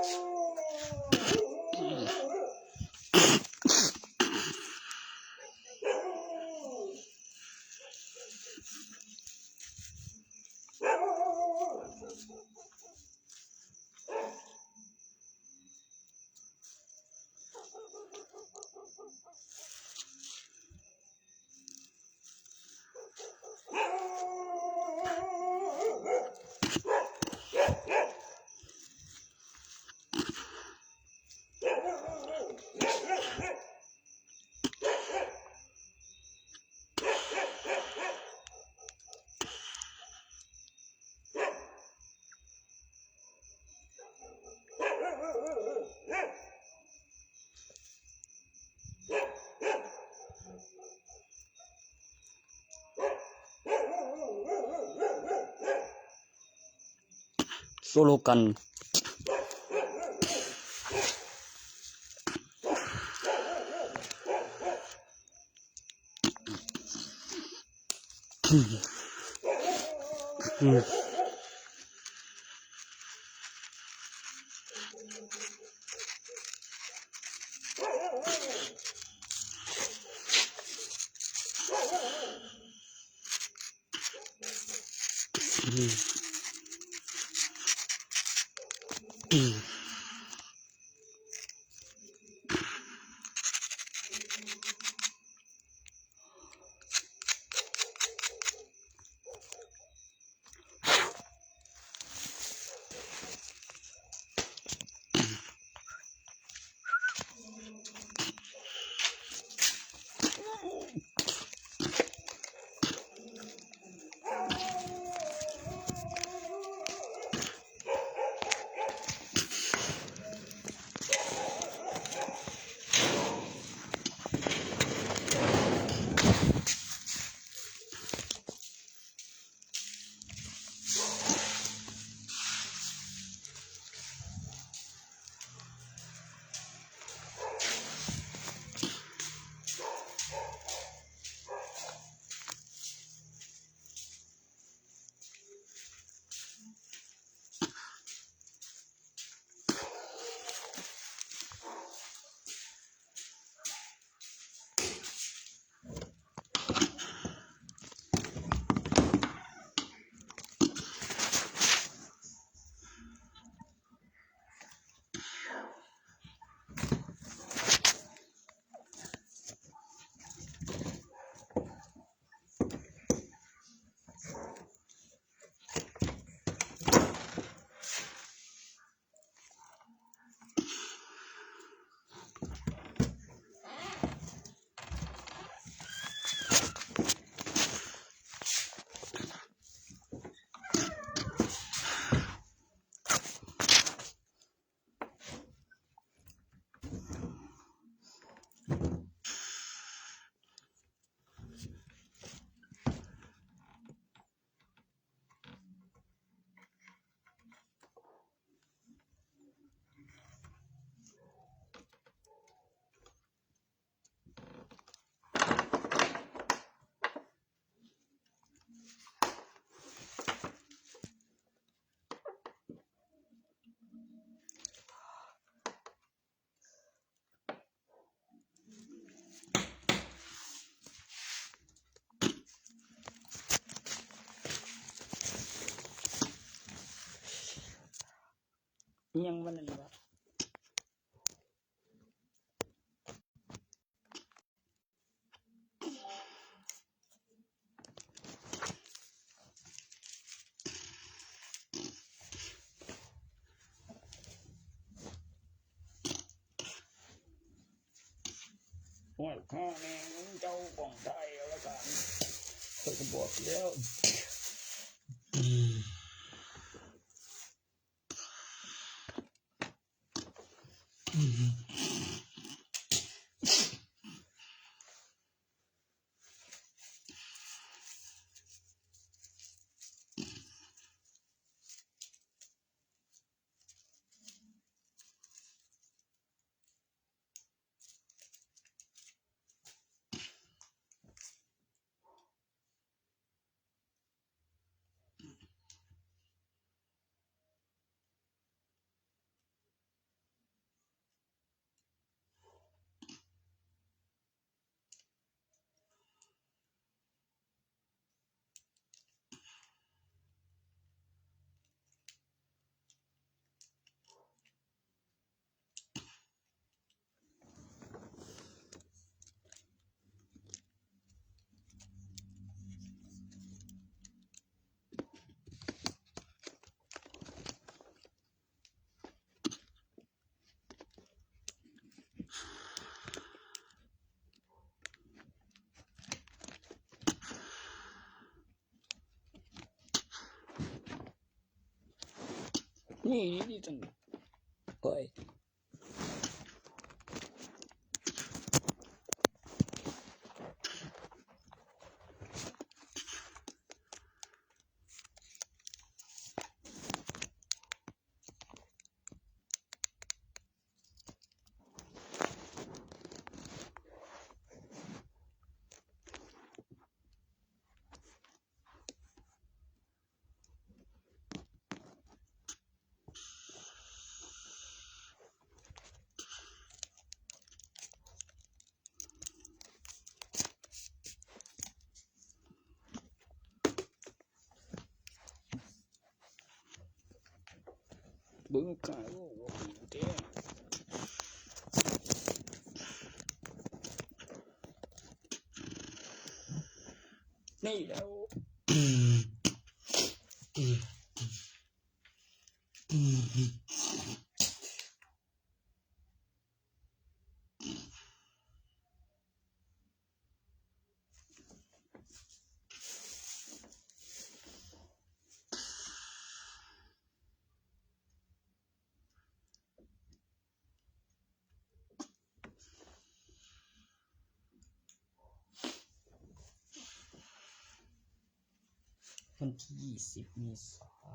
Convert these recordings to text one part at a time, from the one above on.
ໂຊໂລກັນ ອີ່ຫຍັງມັນນັ້ນວະ? ໂອ້ຍ ພໍ່ແມ່ເຈົ້າກອງໄທເອົາລະກັນ ຂ້ອຍກໍບອກແລ້ວ. ນີ້ ນີ້ຈັ່ງ ໂອ້ຍ ເບິ່ງກາຍ ໂອ້ ໂຫ ເດ້ ນີ້ແລ້ວ. ວັນທີຊາວເອັດ ເມສາ.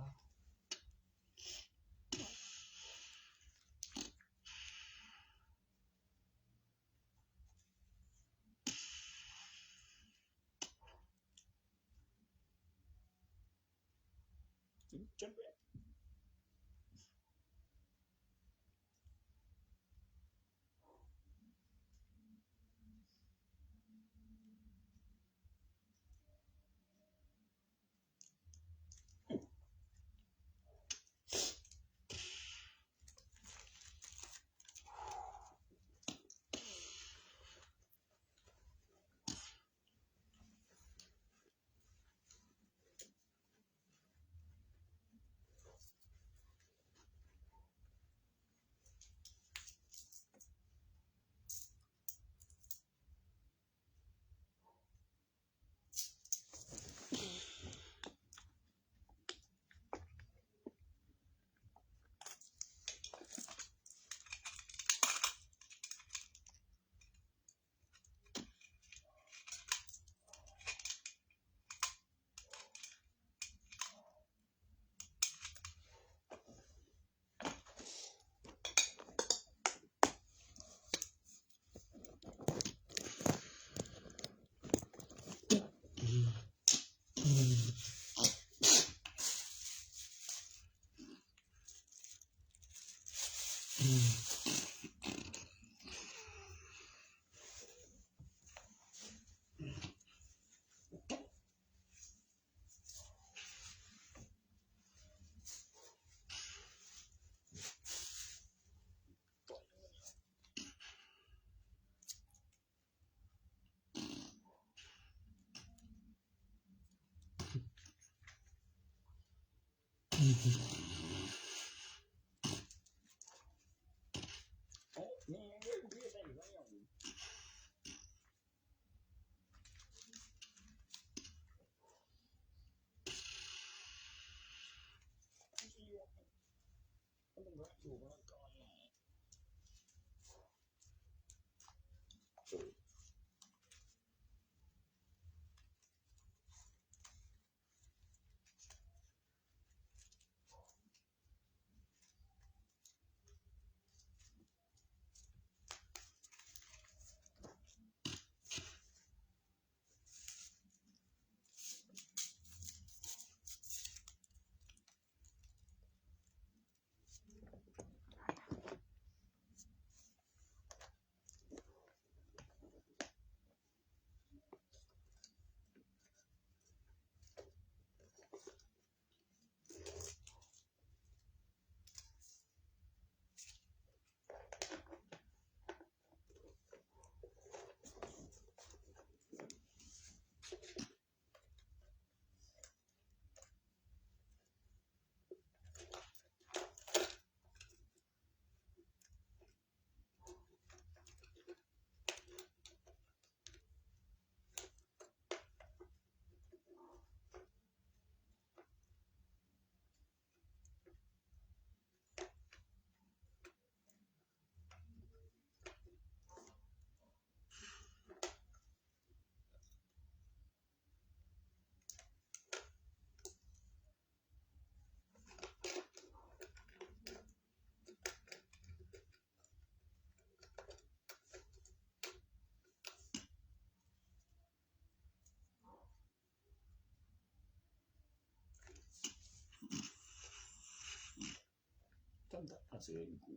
ມາເຊີນກູ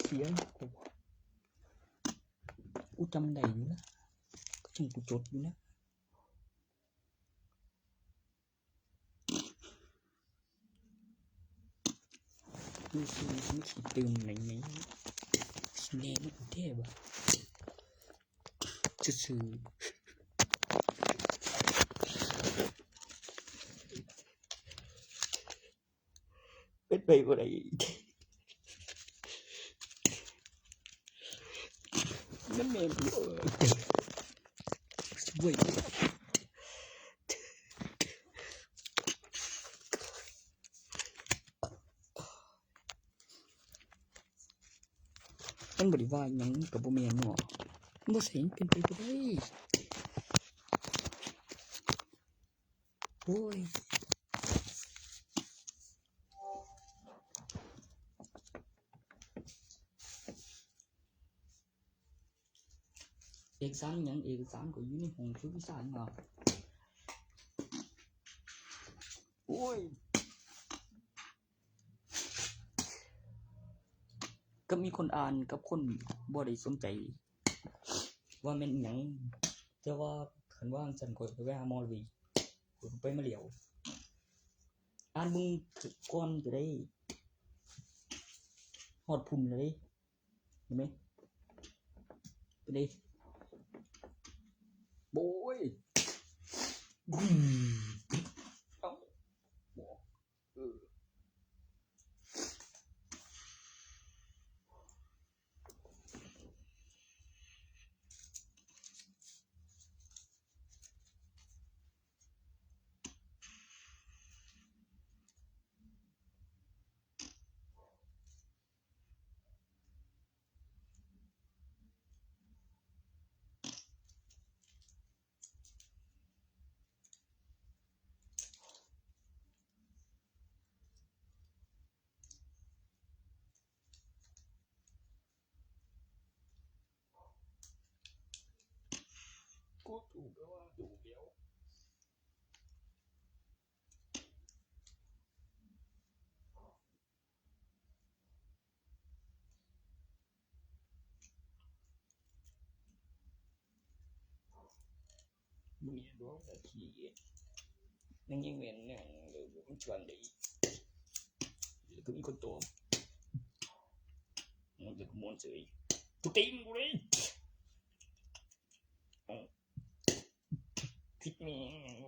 ສຽງກູ ກູຈຳໄດ້ຢູ່ນະ ກະຈັ່ງກູຈົດຢູ່ນະ. ມີຊື່ ມີຊື່ຕື່ມໃນນີ້ ຊິແນ່ນອນແທ້ບໍ່? ຊື່ໆ ເປັນໄປບໍ່ໄດ້ ມັນແມ່ນບໍ່? ໂອ້ຍ ມັນບໍ່ໄດ້ວ່າຫຍັງ ມັນກະບໍ່ແມ່ນເນາະ ມັນບໍ່ໃຊ່ ມັນເປັນໄປບໍ່ໄດ້ ໂອ້ຍ. ເອກະສານຫຍັງ ເອກະສານກະຢູ່ໃນຫ້ອງສຸດວິຊາຫຍັງວະ ໂອ້ຍ. ກະມີຄົນອ່ານກັບຄົນບໍ່ໄດ້ສົນໃຈວ່າແມ່ນອີ່ຫຍັງ ແຕ່ວ່າຄັນວ່າຈັ່ງຊັ້ນ ຂ້ອຍກະໄປຫາໝໍເລີຍ ຂ້ອຍກະໄປມາແລ້ວ ອ່ານເບິ່ງກ່ອນກະໄດ້ ຮອດພຸ້ນແລ້ວເດ້ ເຫັນໄໝ? ເປັນເດ ໂອ້ຍ ເອົາ ເອີ. ມຶງເຫັນບໍ່ວ່າຂີ້ ມັນຍັງແມ່ນຫຍັງ ມັນຊວນໄດ້ ແລ້ວກະມີຄົນຕອບ ມັນກະມ່ວນເສີຍ ໂຈມຕີມັນເລີຍ ເອົາ ຜິດແມ່ງ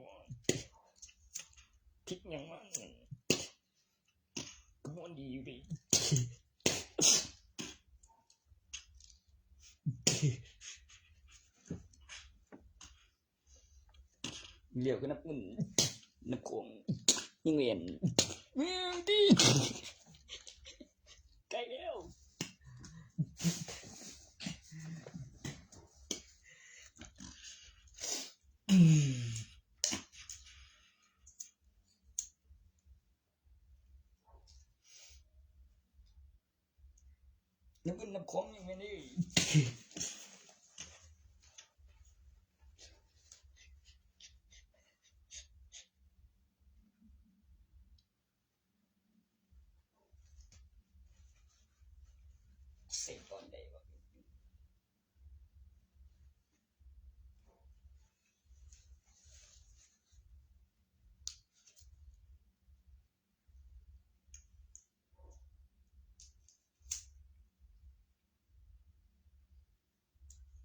ຜິດຫຍັງວະ ກະມ່ວນດີຢູ່ເດ ລ້ຽວກະນັບເງິນ ນັບຂອງ ຍິງແມ່ນ ແມ່ນຕິ ໃກ້ແລ້ວ. ນັບເງິນນັບຂອງຍັງແມ່ນເດ ເສກຕອນໃດວະ?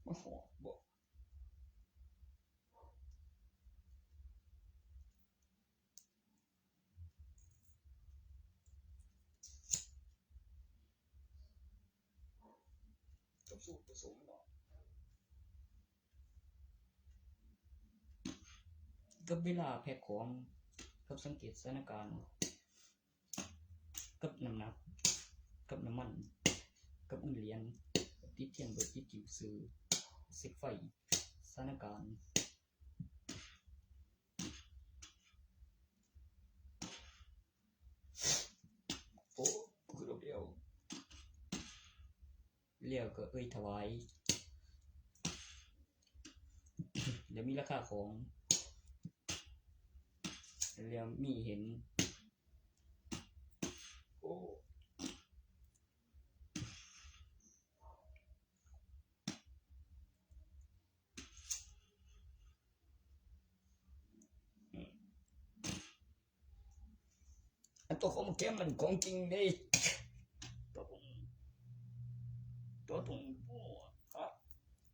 ມາຮອດບໍ່? ກັບສູດປະສົງເນາະ ກັບເວລາແພັກຂອງ ກັບສັງເກດສະຖານະການ ກັບນ້ຳໜັກ ກັບນ້ຳມັນ ກັບເງິນຫຼຽນ ກັບຕິດທຽນເບີ ຕິດກິ້ວຊື່ ເຊັກໄຟ ສະຖານະການ. ໂອ້ ຄືດອກດຽວ ແລ້ວກະເອີ່ຍຖວາຍ ດຽວມີລາຄາຂອງ ດຽວມີເຫັນ ໂອ້ ອັນຕົວຂອງແກມັນຂອງຈິງເດ້ ຕົວຂອງ ຕົວຕົງ ໂອ້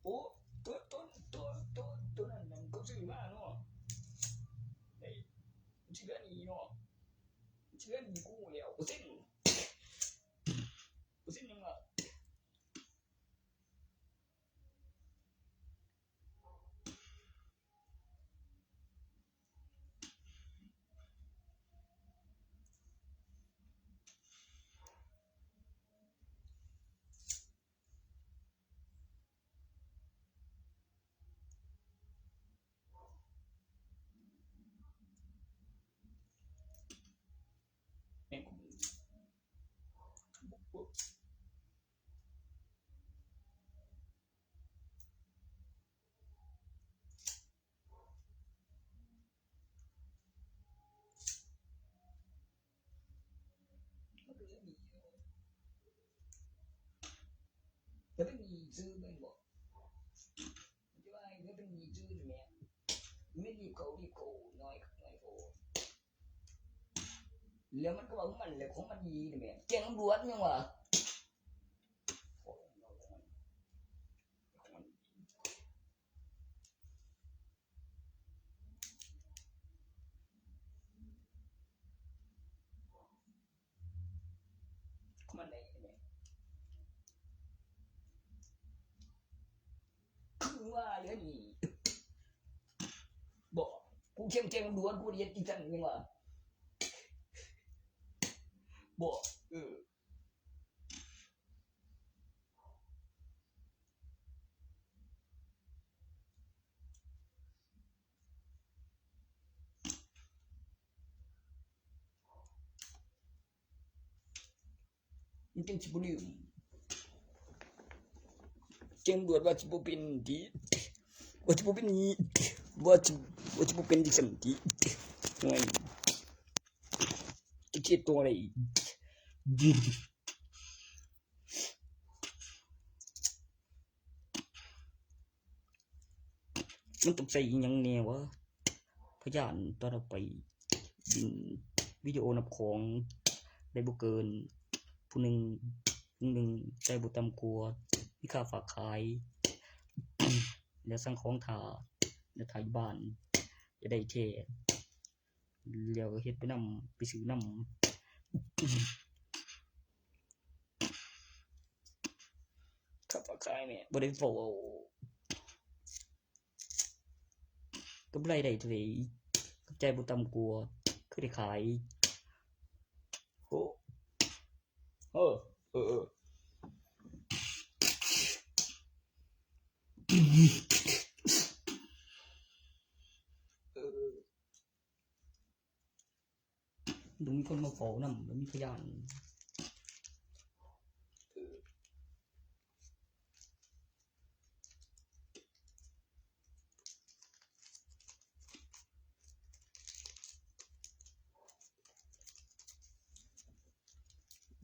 ໂອ້ ຕົວ ຕົວ ຕົວ ຕົວ ຕົວນັ້ນມັນກໍຊື້ມາເນາະ ເອີ ມັນຊິເຫຼືອນີ້ເນາະ ມັນຊິເຫຼືອນີ້ ກູຮູ້ແລ້ວ ເປີເຊັນ ເປີເຊັນຫຍັງວະ? ມັນເປັນໜີ້ຊື່ແມ່ນບໍ່? ມັນຈະວ່າໃຫ້ເປັນໜີ້ຊື່ນີ້ແມ່ນ ແມ່ນໜີ້ເຂົາ ໜີ້ເຂົາ ນ້ອຍຄັກນ້ອຍໂພດ ແລ້ວມັນກໍເວົ້າຂອງມັນແຫຼະ ຂອງມັນອີ່ນີ້ແມ່ນ ແຈ້ງຕຳຫຼວດຫຍັງວະ? ມັນໄດ້ແມ່ນ ຄືວ່າແລ້ວນີ້ ບໍ່ ກູເຄັ່ງໆ ດ່ວນ ກູເຮັດອີ່ຊັ້ນຫຍັງວະ ບໍ່ ເອີ. ມັນຈັ່ງຊິບໍ່ລືມ ເຈັງດວດວ່າຊິບໍ່ເປັນຕິ ວ່າຊິບໍ່ເປັນນີ້ ວ່າຊິ ວ່າຊິບໍ່ເປັນຈັ່ງຊັ້ນຕິ ໂອ້ຍ ຈະເຮັດຕົວໃດອີກ? ມັນຕ້ອງໃຊ້ອີ່ຫຍັງແດ່ວະ? ພະຍານຕອນເຮົາໄປຫຼິ້ນວິດີໂອນັບຂອງໄດ້ບໍ່ເກີນຜູ້ໜຶ່ງ ຜູ້ໜຶ່ງໄດ້ບໍ່ຕ່ຳກວ່າ ມີຄ່າຝາກຂາຍ ແລ້ວສັ່ງຂອງຖ້າ ແລ້ວຖ້າຢູ່ບ້ານຈະໄດ້ແທ້. ແລ້ວເຮັດໄປນຳ ໄປຊື້ນຳ ຄັບວ່າຂາຍແມ່ ບໍ່ໄດ້ເວົ້າ ກຳໄລໄດ້ເທົ່າໃດ ກຳໄລບໍ່ຕ່ຳກວ່າ ຄືໄດ້ຂາຍ ໂອ້ ເອີ ເອີ ເອີ. ຕ້ອງມີຄົນມາເຝົ້ານຳ ແລ້ວມີພະຍານ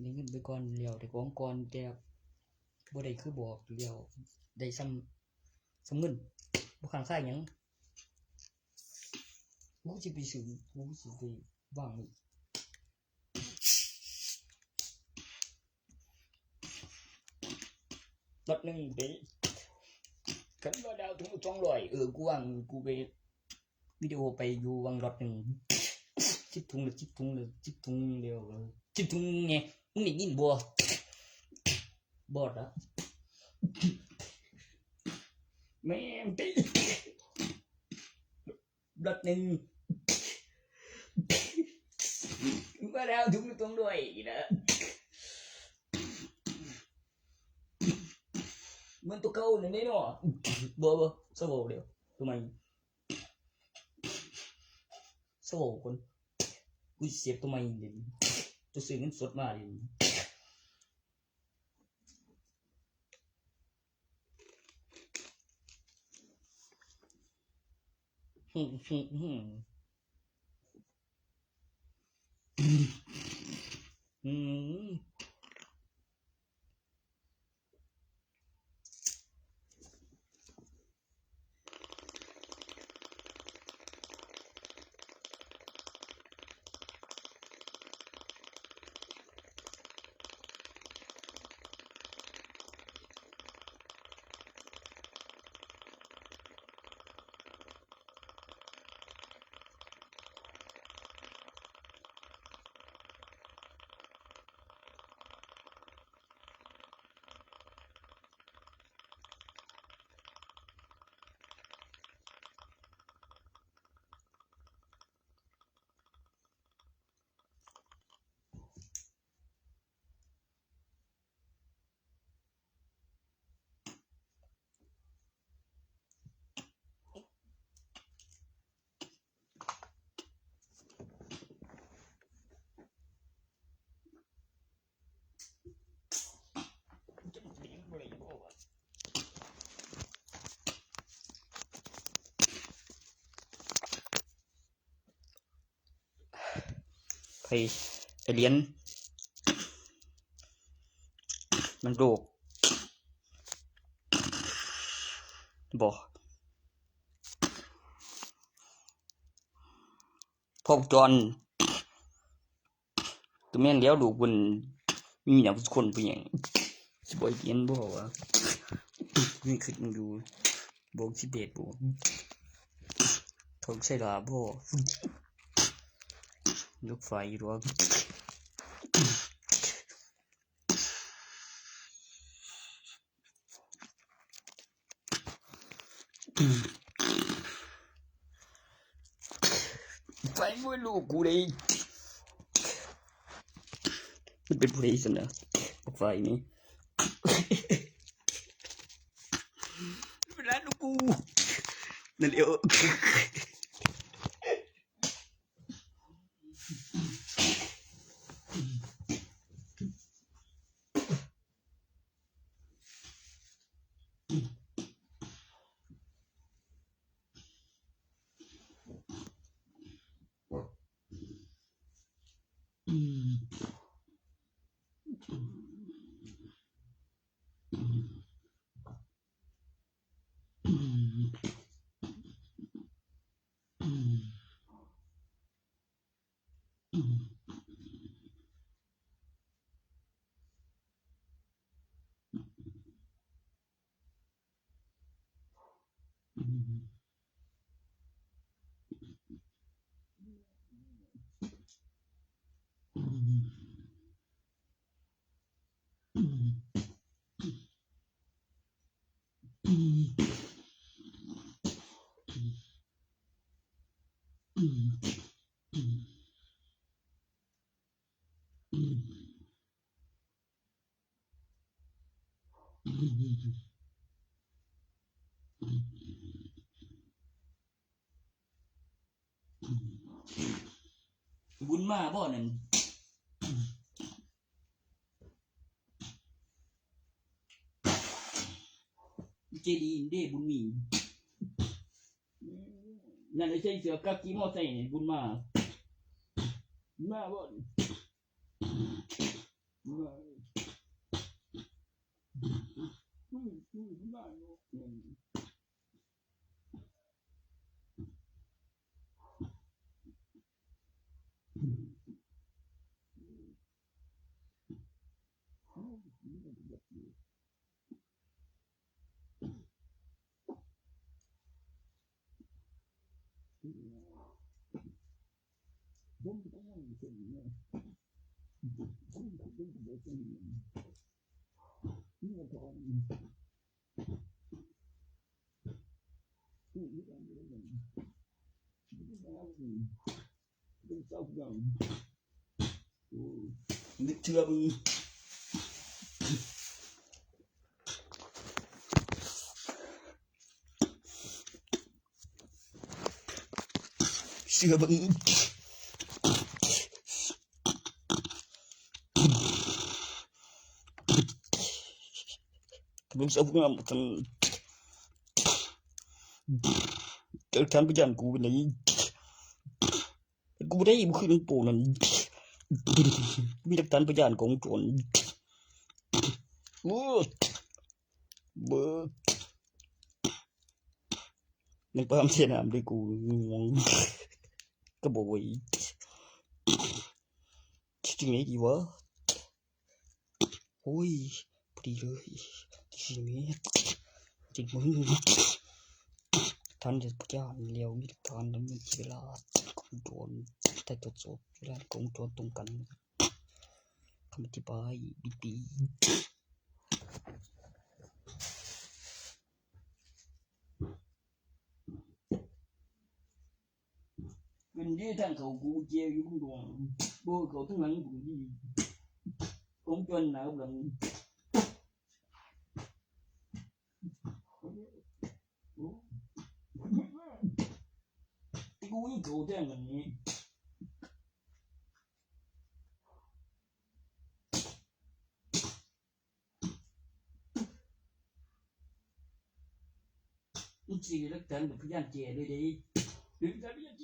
ໄດ້ເງິນໄປກ່ອນແລ້ວ ໄດ້ຂອງກ່ອນ ແຕ່ບໍ່ໄດ້ຄືບອກແລ້ວ ໄດ້ສ່ຳ ສ່ຳເງິນ ບໍ່ຄ້າງຄາຫຍັງ. ກູຊິໄປຊື້ ກູຊິໄປວາງນີ້ ລັອດໜຶ່ງເດ້ ຄັນວ່າດາວຖົງລະສອງຮ້ອຍ ເອີ ກູວາງ ກູໄປວິດີໂອໄປຢູ່ວາງລັອດໜຶ່ງ ສິບຖົງລະ ສິບຖົງລະ ສິບຖົງແລ້ວ ເອີ ສິບຖົງແນ່ ມຶງໄດ້ຍິນບໍ່? ບອດລະ ແມ່ງຕິ ລັອດໜຶ່ງ ມາແລ້ວ ທຸກຕົງດ້ວຍນະ ເໝືອນຕົວເກົ່ານັ້ນເດ້ເນາະ ບໍ່ ບໍ່ ຊະເວົ້າແລ້ວ ຕົວໃໝ່ ຊະເວົ້າກ່ອນ ກູເສບຕົວໃໝ່ເດ ໂຕຊື້ເງິນສົດມາເດ. ໂ ອືມ. ໃຜ ເອລຽນ ມັນໂລກ ບໍ່ ພວກຈອນ ກໍແມ່ນແລ້ວ ລູກເພິ່ນມີຫຍັງ ຄົນຜູ້ຫຍັງ ຊິບໍ່ເຫັນບໍ່ວ່າ ນີ້ຄິດເບິ່ງດູ ບໍ່ ສິບແປດບໍ່ ທ້ອງໃສ່ລາບໍ່ ລູກໄຟຢູ່ດອກ. ໄຟບໍ່ຮູ້ກູເດ້ ມັນເປັນຜູ້ໃດຊັ້ນນະ ບັກໄຟນີ້ ເວລາລູກກູ ນັ້ນແຫຼະ. ບຸນມາບໍ່ນັ້ນ? ເຈດີເດ້ ບຸນມີ ນັ້ນ ໃສ່ເສື້ອກາກີມໍໃສ່ ບຸນມາ ມາບໍ່? ເຊື່ອເບິ່ງ ເຊື່ອເບິ່ງ ເບິ່ງສະພາບ ເຈົ້າ ຫຼັກຖານພະຍານກູເປັນໃດ? ກູບໍ່ໄດ້ ບໍ່ຄືໜັງໂປ້ນັ້ນ. ມີຫຼັກຖານພະຍານ ກ້ອງວົງຈອນ. ໂອ້ ເບີກ ຍັງປາມເສຍນ້ຳເດ້ກູ ງ່ວງ ກໍບໍ່ໄຫວ ຊິຈັ່ງໃດດີວະ? ໂອ້ຍ ພໍດີເລີຍ ຊິມີ ຈິງມຶງ ທັນຈະປະການແລ້ວ ມີຫຼັກຖານ ແລ້ວມີເວລາ ກ້ອງວົງຈອນ ໄດ້ກວດສອບເວລາ ກ້ອງວົງຈອນຕົງກັນ ຄຳອະທິບາຍ ບີບີ ເປັນເດທາງເຂົ້າກູແຈຢູ່ເບິ່ງດວງ ບໍ່ເຂົ້າທາງຫຼັງພຸ້ນດີ ກົງຈອນໜ້າກັບຫຼັງ ກູຍັງເຂົ້າແທງອັນນີ້. ມັນຊິໄດ້ຫຼັກຖານແບບພະຍານແຈເລີຍເດ້ ເປັນພະຍານແຈ.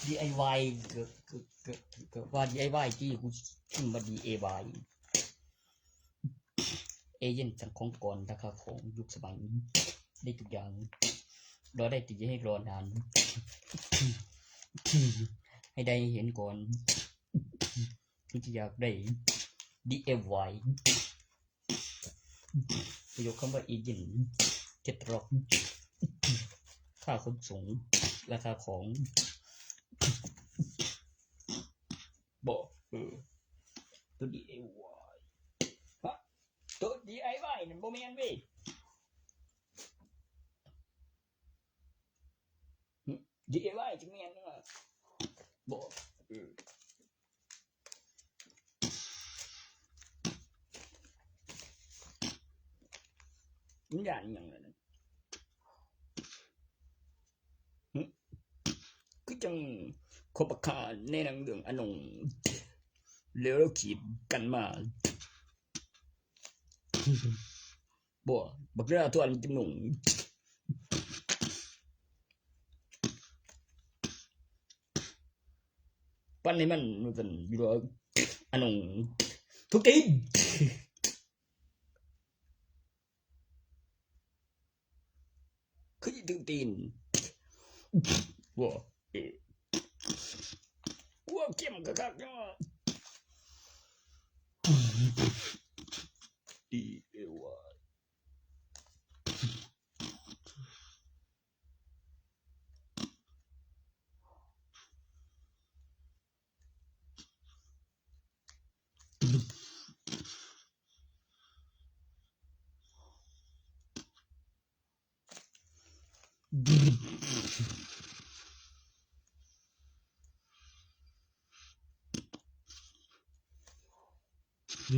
ດີໄອວາຍ ກະ ກະ ກະ ກະວ່າດີໄອວາຍຕິ ກູພິມວ່າດີເອວາຍ ເອເຢັນສັ່ງຂອງກ່ອນ ລາຄາຂອງຍຸກສະໄໝ ໄດ້ທຸກຢ່າງ ລໍໄດ້ຕິ ຢ່າໃຫ້ລໍນານ ໃຫ້ໄດ້ເຫັນກ່ອນ ຄືຈະຢາກໄດ້ດີເອວາຍ. ປະໂຫຍກຄຳວ່າເອເຢັນ ແຄດຕາລັອກ ຄ່າຂົນສົ່ງ ລາຄາຂອງ ບໍ່ ເອີ ໂຕດີເອວາຍ ຮະ ໂຕດີໄອວາຍນັ້ນບໍ່ແມ່ນເວີຍ ດີເອວາຍຈັ່ງແມ່ນ ບໍ່ ເອີ. ມັນຢ້ານອີ່ຫຍັງລະນັ້ນ ຫຶ ຄືຈັ່ງເຂົາບັກຂ້າໃນໜັງເລື່ອງອານົງ ແລ້ວລາວຂີດກັນມາ ບໍ່ ບັກເລື່ອງທວນກິນໜຸ່ງ. ປັນໃຫ້ມັນ ມັນເປັນຢູ່ດອກ ອານົງ ທຸກຕີນ ຄືຖືກຕີນ ວ້າ ເອີ ວ້າ ເຂັ້ມຄັກໆ ເນາະ ດີເອວາຍ. ເ ອ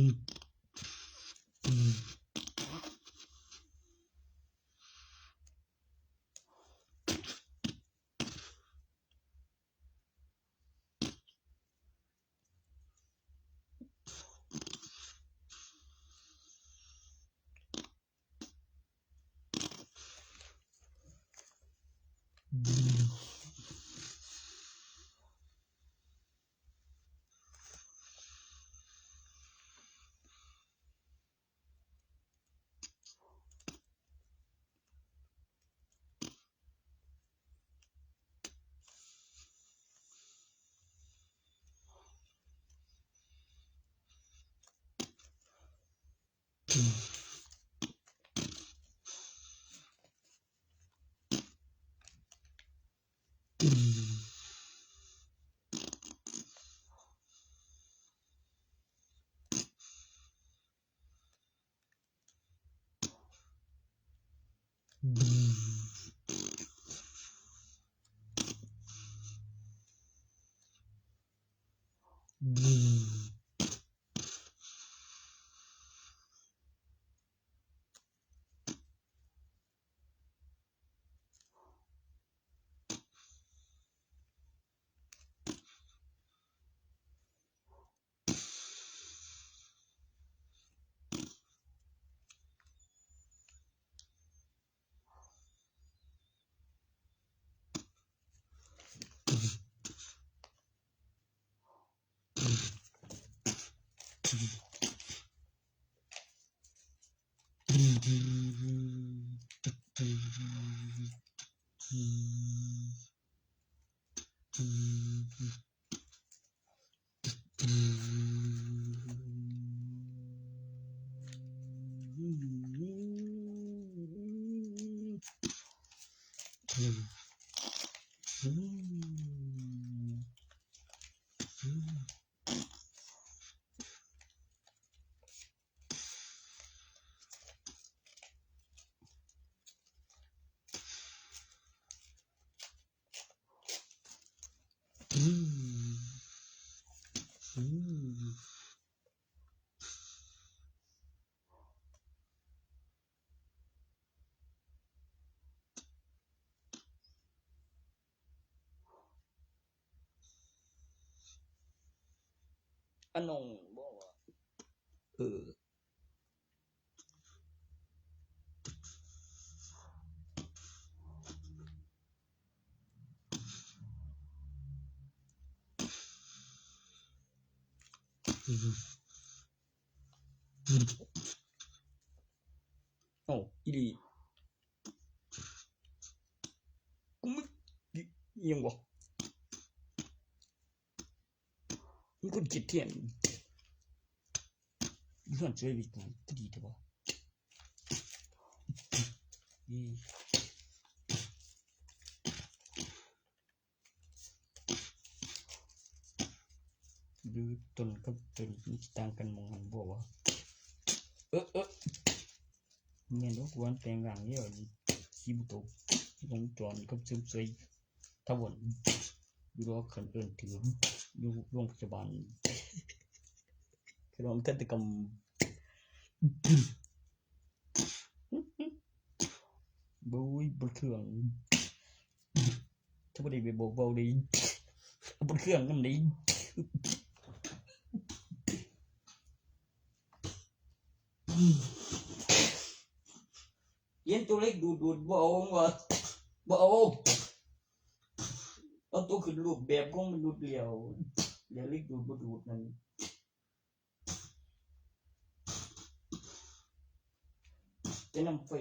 ານົງ ບໍ່ວ່າ ເອີ. ເອົ້າ ອີ່ຫຼີ ກູ ຫຍັງວະ ມີຄົນກຽດແທນ ເຮືອນຊ່ວຍວິກ ຄືດີແທ້ວະ ຫຼືຕົ້ນກັບຕົ້ນມັນຊິຕ່າງກັນໝ່ອງຫັ້ນບໍ່ວະ ເອີ ເອີ. ແມ່ນບໍ່ ກວນແປງຮ່າງແລ້ວ ຊີບຸໂຕະ ວົງຈອນກັບເສີມສວຍທາວອນ ຢູ່ລອຄັນເອີ້ນຖື ຢູ່ໂຮງພະຍາບານ ຂະໜົມທັນຕະກຳ ໂອ້ຍ ບົດເຄື່ອງ ຖ້າບໍ່ໄດ້ໄປບອກເວົ້າໄດ້ ບົດເຄື່ອງນຳໄດ້ ເຫັນໂຕເຫຼັກດູດໆ ບໍ່ເອົາ ວ່າບໍ່ເອົາ ເອົາໂຕຂຶ້ນຮູບແບບຂອງມະນຸດແລ້ວ ແລ້ວເຫຼັກດູດບໍ່ດູດນັ້ນ ແຕ່ນ້ຳໄຟ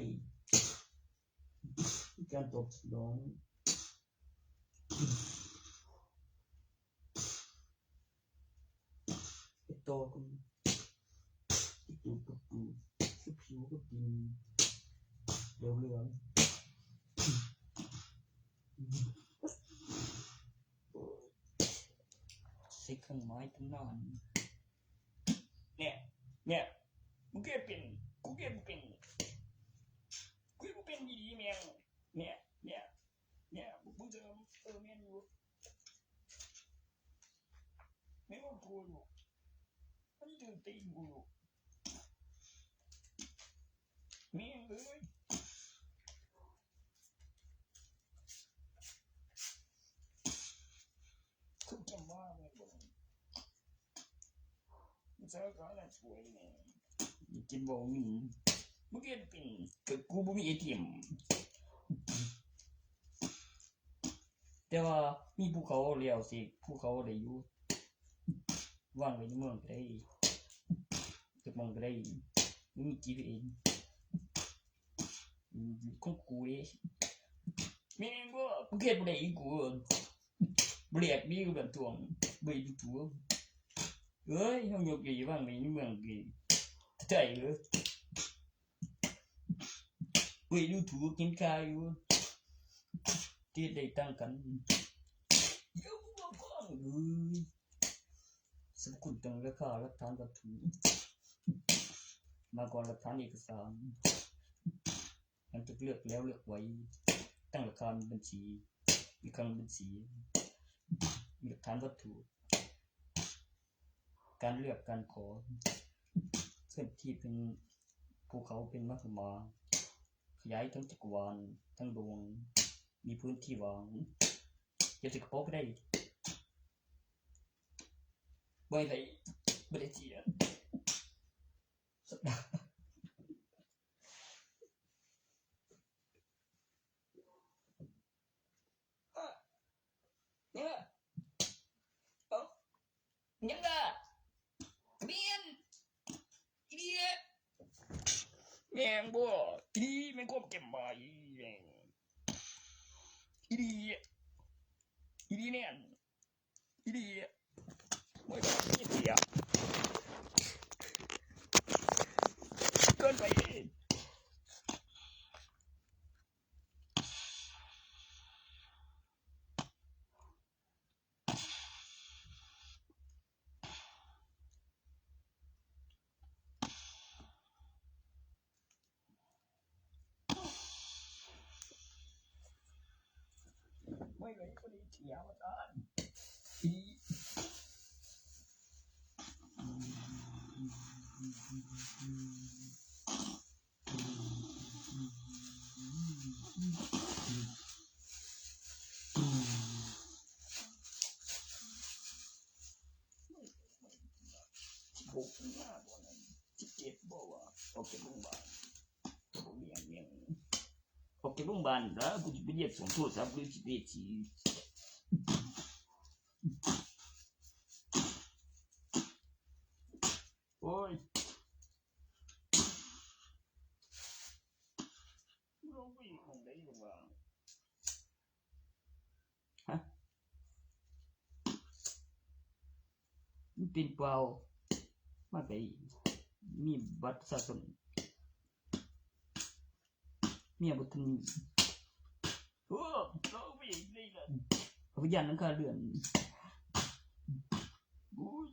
ການຕອບສະໜອງ ເຮັດຕໍ່ກັນ ເຮັດຕູດກັບຕູດ ເຮັດຜິວກັບດິນ ດຽວເຫຼືອງ ເຊັກເຄື່ອງໝາຍຕຳນານ ແນ່ ແນ່ ມຶງເຮັດເປັນ ກູເຮັດບໍ່ເປັນ ກູເຮັດບໍ່ເປັນດີໆ ແມ່ງ ແນ່ ແນ່ ແນ່ ມຶງຈະ ເອີ ແມ່ນຢູ່ ແມ່ນບໍ່ ກູຢູ່ ມັນຖືກຕີນກູຢູ່ ແມ່ງເອີຍ ຄືຈະມາແມ່ນບໍ່? ເຈົ້າກໍລະຊ່ວຍແດ່ ກິນບໍ່ມີ ມຶງເຮັດເປັນ ກໍກູບໍ່ມີເອທີເອັມ ແຕ່ວ່າມີພູເຂົາແລ້ວຊິ ພູເຂົາໄດ້ຢູ່ ວາງໄວ້ໃນເມືອງກໍໄດ້ ຈັກໝ່ອງກໍໄດ້ ມີຈີພີເອສ ຂອງກູເດ້ ແມ່ນບໍ່? ມຶງເຮັດບໍ່ໄດ້ອີກກູ ບໍ່ແລກດີກັບບ້ານທ່ວງ ບໍ່ເຮັດຢູ່ຕູ້ ເອີຍ ເຮົາຍົກຢູ່ວາງໄວ້ໃນເມືອງ ໄດ້ເດີ ເອີຍ ດູຖືກກິນຂ້າວຢູ່ ເຮັດໄດ້ຕ່າງກັນ ເອີຍ ສັບພະຄຸນຕັ້ງລາຄາຫຼັກຖານວັດຖຸ ມາກ່ອນຫຼັກຖານເອກະສານ ຫຼັງຈາກເລືອກແລ້ວເລືອກໄວ້ ຕັ້ງລາຄາມີບັນຊີ ມີຄັງບັນຊີ ມີຫຼັກຖານວັດຖຸ ການເລືອກການຂໍ ເຄື່ອນທີ່ເປັນພູເຂົາເປັນມະຫຶມາ ຂະຫຍາຍທັງຈັກກະວານທັງດວງ ມີພື້ນທີ່ວ່າງ ເກັບໃສ່ກະເປົາກໍໄດ້ ບໍ່ໃຫ້ໃຜ ບໍ່ໄດ້ເສຍ. ຫຍັງລະ? ເອົ້າ ຫຍັງລະ? ກະເບນ ອີ່ຫຼີ ແມ່ນບໍ່? ອີ່ຫຼີ ແມ່ນຄວາມເຈັບໝາຍ ອີ່ຫຼີ ອີ່ຫຼີແມ່ນ ອີ່ຫຼີ ໂອ້ຍ ເສຍ ເກີນໄປ. ສິບຫົກ ສິບຫ້າ ບໍ່ນັ້ນ ສິບເຈັດ ບໍ່ວ່າ ອອກຈາກໂຮງບານ ກໍບໍ່ມີຫຍັງ ອອກຈາກໂຮງບານລະ ກູຊິໄປຢຽບສອງໂທລະສັບ ຫຼືຊິໄປເຮັດສີ ໂອ້ຍ ລອງໄປຢູ່ໝ່ອງໃດລະວ່າ ຮະ ມັນເປັນເປົ່າ ມາໄປ ມີບັດປະຊາຊົນ ເມຍບໍ່ທັນມີ ໂອ້ ເອົາໄປເລີຍລະ ເອົາໄປຢ້ານຫຼັງຄາເຮືອນ ໂອ້ຍ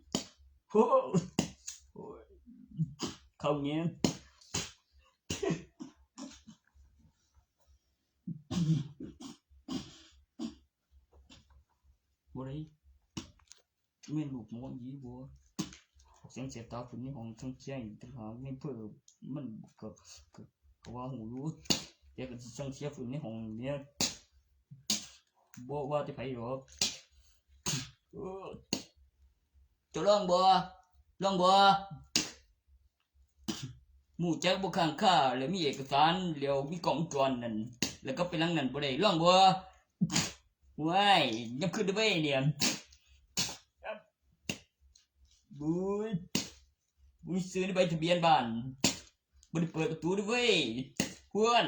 ໂອ້ ໂອ້ຍ ເຂົ້າແຍງ ບໍ່ໄດ້ ແມ່ນລູກໝໍດີບໍ່? ອອກສຽງແສບຕາຂຶ້ນໃນຫ້ອງ ທັງແຊງອີກຕ່າງຫາກ ແມ່ນເພີ້ ມັນກໍ ກໍ ກໍວ່າຮູ້ຢູ່ ແຕ່ກໍຊິສັ່ງເສຍຟື້ນໃນຫ້ອງນີ້ ບໍ່ວ່າແຕ່ໃຜດອກ ເອີ ເຈົ້າລອງບໍ່? ລອງບໍ່? ຮູ້ຈັກບໍ່ ຄ້າງຄາ ແລ້ວມີເອກະສານ ແລ້ວມີກ້ອງວົງຈອນນັ້ນ ແລ້ວກໍໄປຫຼັງນັ້ນບໍ່ໄດ້ ລອງບໍ່? ໂອ້ຍ ຍັງຂຶ້ນໄດ້ເວີ້ຍນີ້ ໂອ້ຍ ບໍ່ມີຊື່ໃນໃບທະບຽນບ້ານ ບໍ່ໄດ້ເປີດປະຕູເດ້ເວີ້ຍ ພວນ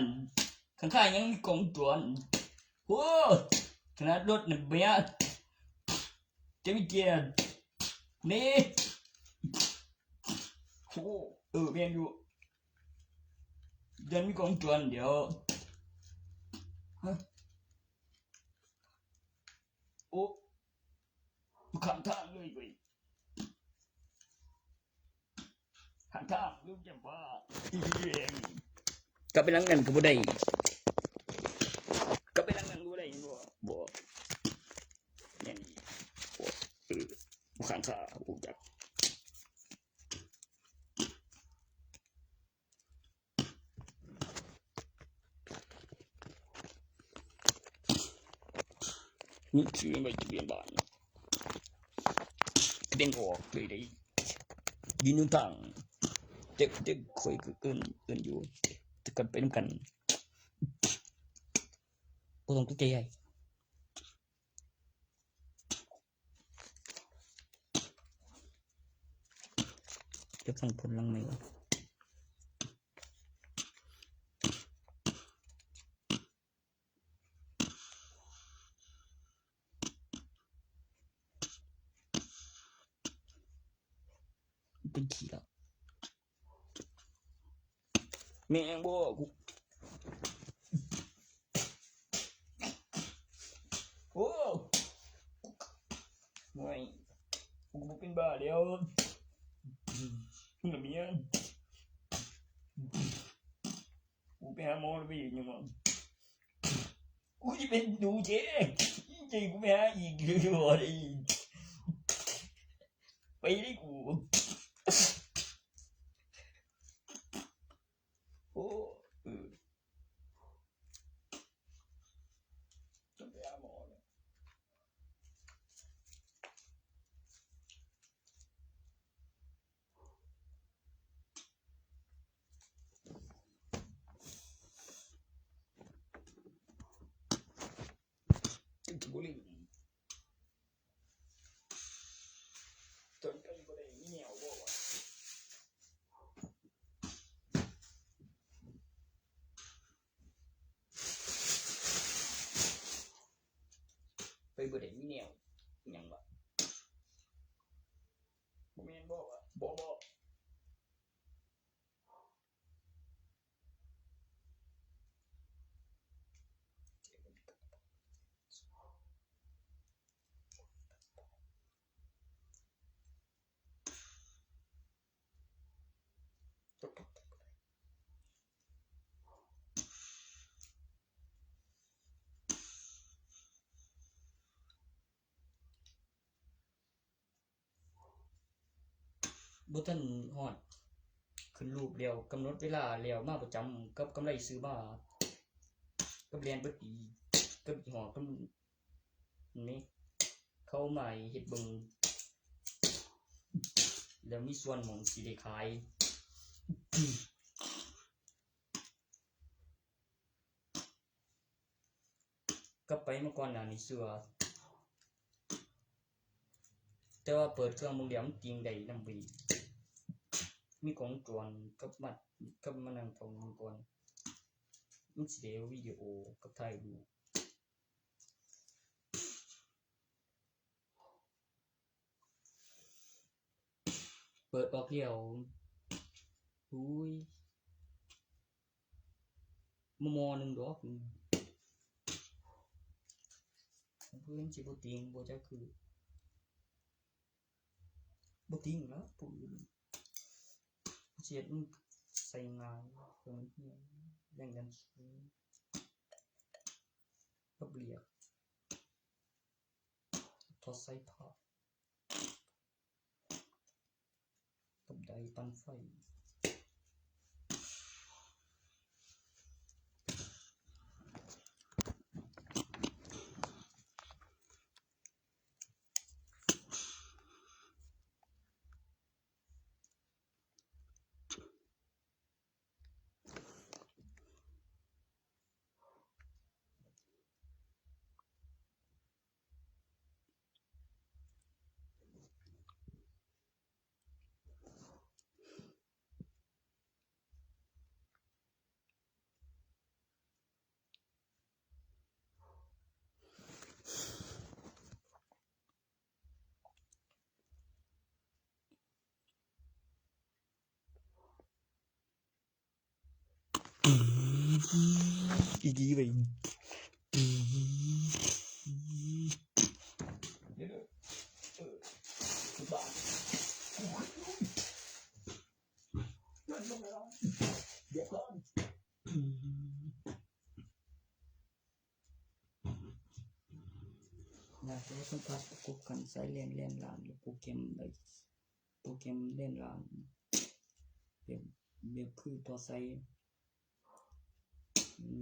ຂ້າງໆຍັງມີກ້ອງວົງຈອນ ໂອ້ ຂະໜາດລົດນັ້ນເບຍ ຈະມີເກຍ ນີ້ ໂອ້ ເອີ ແມ່ນຢູ່ ຢ້ານມີກ້ອງວົງຈອນ ດຽວ ຮະ ໂອ້ ຂ້າງທາງເລີຍເວີ້ຍ ຂ້າງທາງເລີຍ ຈຳປາ ອີ່ເອງ ກັບໄປຫຼັງນັ້ນກໍບໍ່ໄດ້ ກັບໄປຫຼັງນັ້ນກໍບໍ່ໄດ້ ເຫັນບໍ່? ບໍ່ ແມ່ນ ໂອ້ ເອີ ຂ້າງທາງ ຮູ້ຈັກ ນີ້ຄືໄປທະບຽນບ້ານ ກະເດັນອອກເລີຍໄດ໋ ຢືນຢູ່ທາງ ແຕ່ ແຕ່ຂ້ອຍກະເອີ້ນ ເອີ້ນຢູ່ ແຕ່ກັນໄປນຳກັນ ບໍ່ຕ້ອງຕົກໃຈ. ເກັບຝັ່ງຜົນຫຼັງໃໝ່ກ່ອນ ເປັນຂີ້ແລ້ວ. ແມ່ງບໍ່ ກູ ໂອ້ ໂອ້ຍ ກູບໍ່ເປັນບ້າແລ້ວ ເມຍ ກູໄປຫາໝໍແລ້ວ ໄປເຮັດຫຍັງວະ ກູຊິເປັນດູເຈ ເຈ ກູໄປຫາອີກ ໄປເລີຍກູ. ໂອ້ ເອີ ຕ້ອງໄປຫາໝໍແລ້ວ ເປັນທີ່ບໍ່ລືມ ເປັນໄປບໍ່ໄດ້ມີແນວບໍ່ວະ ໄປບໍ່ໄດ້ມີແນວຫຍັງວະ ບໍ່ແມ່ນບໍ່ວະ ບໍ່ ບໍ່. ບໍ່ທັນຮອດ ຂຶ້ນຮູບແລ້ວ ກຳນົດເວລາແລ້ວ ມາປະຈຳກັບກຳໄລຊື້ມາ ກັບແລ່ນເບິດປີ ກັບຍີ່ຫໍ້ ກັບນີ້ ເຂົາມາໃຫ້ເຮັດເບິ່ງ ແລ້ວມີສ່ວນໝ່ອງຊິໄດ້ຂາຍ. ກັບໄປມາກ່ອນໜ້ານີ້ເຊື່ອ ແຕ່ວ່າເປີດເຄື່ອງເບິ່ງແລ້ວມັນຕິ່ງໄດ້ນຳເວີຍ ມີກ້ອງຈອນກັບມາ ກັບມານັ່ງເຝົ້າມັນກ່ອນ ມັນຊິໄດ້ເອົາວິດີໂອກັບຖ່າຍຮູບ. ເປີດອອກແລ້ວ ໂອ້ຍ ໝໍ່ໜຶ່ງດອກ ເພິ່ນຊິບໍ່ຕິງ ບໍ່ຈັກຄື ບໍ່ຕິງລະ ຜູ້ອື່ນ ເຮັດໃສ່ງ່າຍ ເພິ່ນແຮງດັນສູງ ກັບລຽບ ຖອດສາຍພາບ ກັບໄດປັ່ນໄຟ. ອີດີໄວ້ ດຽວກ່ອນ ຢາກຈະໃຫ້ເພິ່ນປະກອບກັນໃຊ້ແລ່ນ ແລ່ນລ້ານ ໂປຣແກຣມໃດ ໂປຣແກຣມແລ່ນລ້ານ ແບບ ແບບຄືຕໍ່ໃຊ້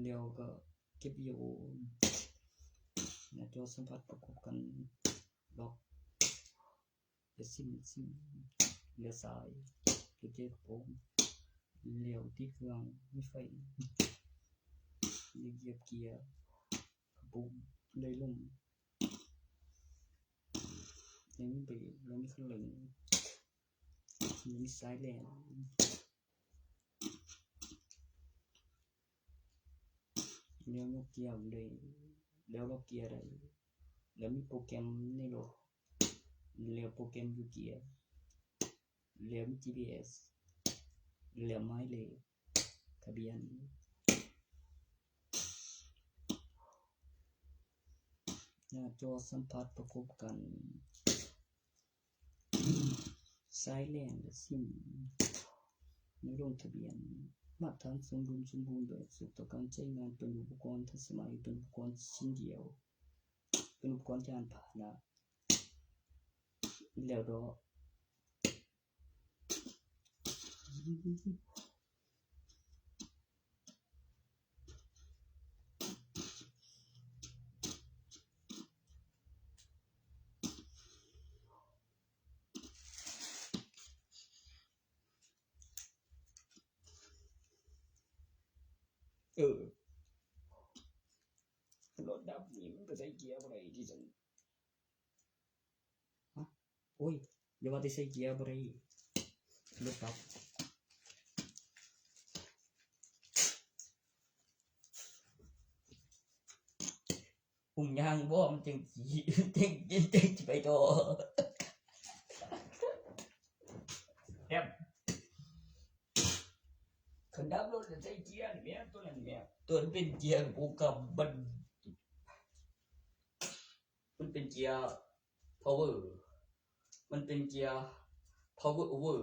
ແລ້ວກໍເກັບວິດີໂອ. ໜ້າຈໍສຳຜັດປະກອບກັນ ລັອກ ແລະ ຊິມ ຊິມ ແລະ ສາຍ ແລະ ເກັບຂອງ ແລ້ວຕິດເຄື່ອງ ມີໄຟ ແລະ ຢຽບເກຍ ກະປຸກ ໄດ້ລົມ ແລະ ມີເບຣກ ແລະ ມີຄັນເລັ່ງ ແລະ ມີສາຍແລ່ນ. ແລ້ວຍົກເກຍໄດ້ ແລ້ວລັອກເກຍໄດ້ ແລ້ວມີໂປຣແກຣມໃນລົດ ແລ້ວໂປຣແກຣມຢູ່ເກຍ ແລ້ວມີຈີພີເອສ ແລ້ວໝາຍເລກທະບຽນ ໜ້າຈໍສຳຜັດປະກົບກັນ. ສາຍແລ່ນ ແລະ ຊິມ ໃນລົງທະບຽນ ມາດຕະຖານສົມດຸນ ສົມບູນແບບ ສະເພາະຕ້ອງການໃຊ້ງານ ເປັນອຸປະກອນທັນສະໄໝ ເປັນອຸປະກອນຊິ້ນດຽວ ເປັນອຸປະກອນຍານພາຫະນະ ແລ້ວເນາະ. ເອີ ລົດດັບນີ້ມັນໄປໃສ່ເກຍບໍ່ໄດ້ຕິຊັ້ນ. ໂອ້ຍ ຢ່າວ່າແຕ່ໃສ່ເກຍບໍ່ໄດ້ ລົດດັບ. ອຸ້ມຍາງບໍ່ ມັນຈັ່ງຊິ ຈັ່ງ ຈັ່ງ ຈັ່ງຊິໄປຕໍ່. ແຮມ ຄັນດັບລົດໃສ່ເກຍນີ້ແມ່ນ ໂຕນັ້ນແມ່ນ ໂຕນັ້ນເປັນເກຍ ໂອ້ ກຳ ມັນ ມັນເປັນເກຍພາວເວີ ມັນເປັນເກຍພາວເວີໂອເວີ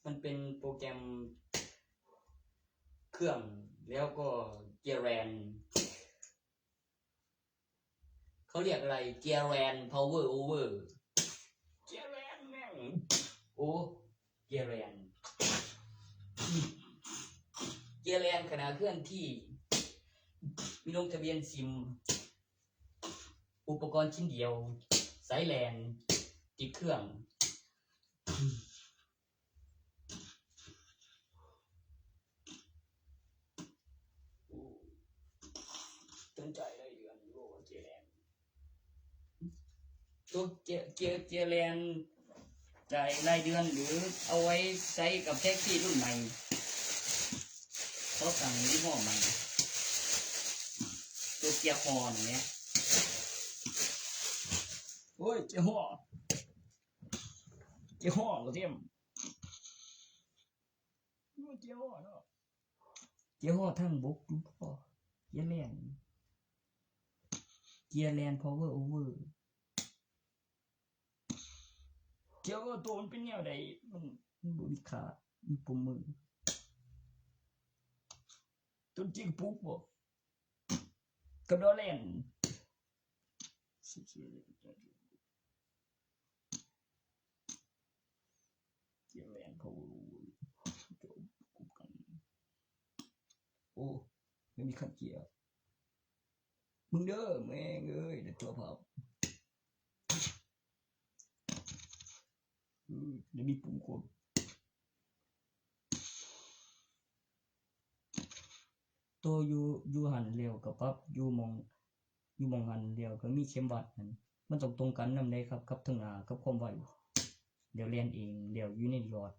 ມັນເປັນໂປຣແກຣມເຄື່ອງ ແລ້ວກໍເກຍແລນ ເຂົາຮຽກອະໄລ ເກຍແລນພາວເວີໂອເວີ ເກຍແລນແມ່ງ ໂອ້ ເກຍແລນ ເກຍແລນຂະໜາດເຄື່ອນທີ່ ມີລົງທະບຽນຊິມ ອຸປະກອນຊິ້ນດຽວ ສາຍແລ່ນ ຕິດເຄື່ອງ. ສົນໃຈລາຍເດືອນຢູ່ບໍ່ ເກຍແລນ ໂຕເກຍ ເກຍ ເກຍແລນ ຈ່າຍລາຍເດືອນ ຫຼື ເອົາໄວ້ໃຊ້ກັບແທັກຊີລຸ້ນໃໝ່ ເຂົາສັ່ງຍີ່ຫໍ້ໃໝ່ ໂຕເກຍຫໍ້ນັ້ນແຫຼະ ໂອ້ຍ ເກຍຫໍ້ ເກຍຫໍ້ບໍ່ເຕັມ. ເກຍຫໍ້ເນາະ ເກຍຫໍ້ທາງບົກ ເກຍແລ່ນ ເກຍແລ່ນພາວເວີໂອເວີ ເກຍໂຕມັນເປັນແນວໃດ ມັນ ມັນບໍ່ມີຂາ ມີປຸ່ມມື ຕົ້ນຈິກປຸກບໍ່ ກະໂດດແລ່ນ. ເກຍແລ່ນ ພາວເວີ ໂອ້ ມັນມີຂັ້ນເກຍ ມຶງເດີ ແມ່ງເອີຍ ໄດ້ຕົວພັບ ໄດ້ມີປຸ່ມກົດ ໂຕຢູ່ ຢູ່ຫັ້ນແລ້ວກໍປັບ ຢູ່ໝ່ອງ ຢູ່ໝ່ອງຫັ້ນແລ້ວກໍມີເຂັມວັດຫັ້ນ ມັນຕ້ອງຕົງກັນນຳໃດ໋ຄັບ ກັບເທິງໜ້າ ກັບຄວາມໄວ ແລ້ວແລ່ນເອງ ແລ້ວຢູ່ໃນຫຼອດ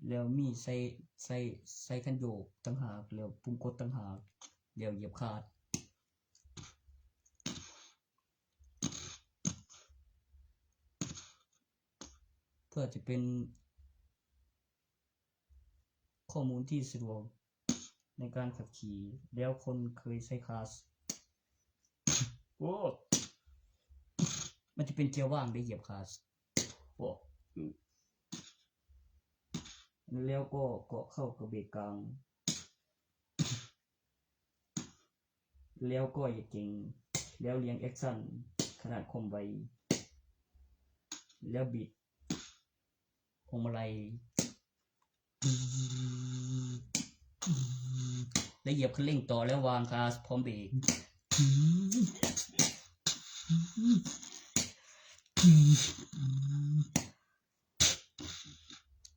ແລ້ວມີໃສ່ ໃສ່ ໃສ່ຄັນໂຍກຕ່າງຫາກ ແລ້ວປຸ່ມກົດຕ່າງຫາກ ແລ້ວຢຽບຄາດ ເພື່ອຈະເປັນ ຂໍ້ມູນທີ່ສະດວກໃນການຂັບຂີ່ ແລ້ວຄົນເຄີຍໃຊ້ຄາສ ໂອ້ ມັນຈະເປັນເກຍວ່າງໄດ້ຢຽບຄາສ ໂອ້ ແລ້ວກໍເກາະເຂົ້າກັບເບຣກກາງ. ແລ້ວກໍຢ່າເກັງ ແລ້ວລຽງແອັກຊັນ ຂະໜາດຄວາມໄວ ແລ້ວບິດພວງມາໄລ ແລ້ວຢຽບຄັນເລັ່ງຕໍ່ ແລ້ວວາງຄາພ້ອມເບກ.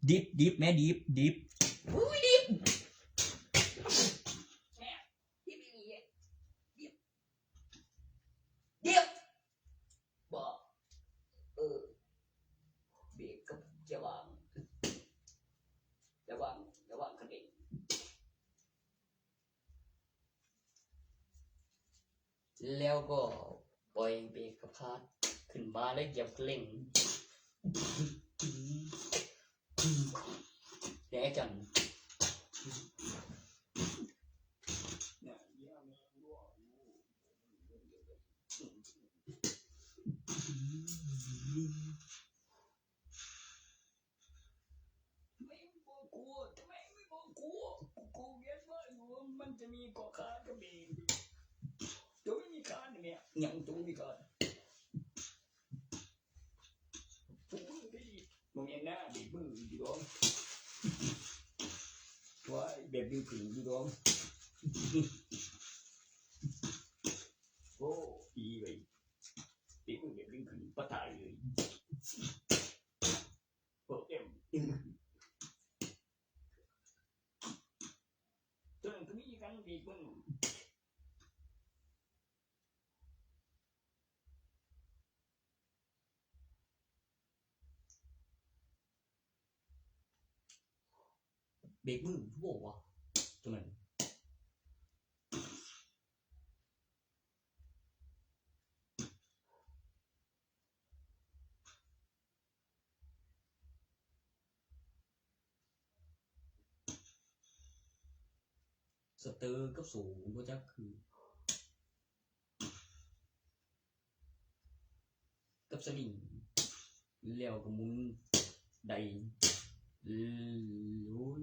ດິບ ດິບ ແມ່ ດິບ ດິບ ອຸ້ຍ ດິບ ແມ່ ດິບອີ່ຫຼີ ດິບ ດິບ ບໍ່ ເອີ ເບກກັບຈະວາງ ຈະວາງ ຈະວາງຄັນເລັ່ງ. ແລ້ວກໍປ່ອຍເບກກັບຄາດຂຶ້ນມາ ແລ້ວຢຽບຄັນເລັ່ງແດ່ຈັງ. ทำไมไม่บอกกู ทำไมไม่บอกกู กู กูเขียนไว้อยู่ว่ามันจะมีเกาะคาดกับเบรก จะไม่มีคาดเนี่ย ยังจะไม่มีคาด มึงไปดิ มึงเห็นหน้าเบรกมืออยู่ดอง ว่าแบบดึงขึ้นอยู่ดอง โอ้ อีไป เบรกมือแบบดึงขึ้นปะตายเลย ໂປຣແກຣມ ຕົວນັ້ນກໍມີຄືກັນ ເບກມື ເບກມືຄືບໍ່ວະ ຕົວນັ້ນ. ສະເຕີກັບໂສ້ບໍ່ຈັກຄື ກັບສະລິງ ແລ້ວກໍໝູນໄດ ໂອ້ຍ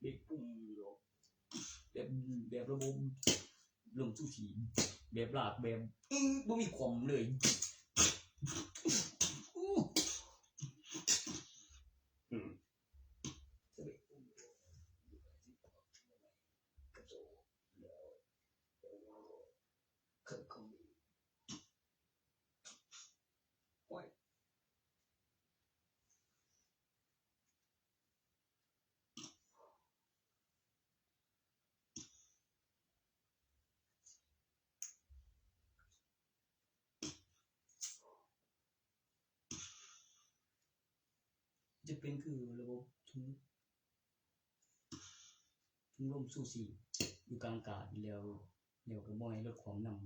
ເບກປຸ້ມຢູ່ດອກ. ແບບ ແບບລະບົບລົມຊູຊີ ແບບລາກ ແບບ ອື ບໍ່ມີຄວາມເລີຍ ອື ອື ໂອ້ຍ ຈະເປັນຄືລະບົບທຸງ ຖົງລົມຊູຊີຢູ່ກາງອາກາດ ແລ້ວ ແລ້ວກໍບໍ່ໃຫ້ລົດຄວ່ຳນຳ.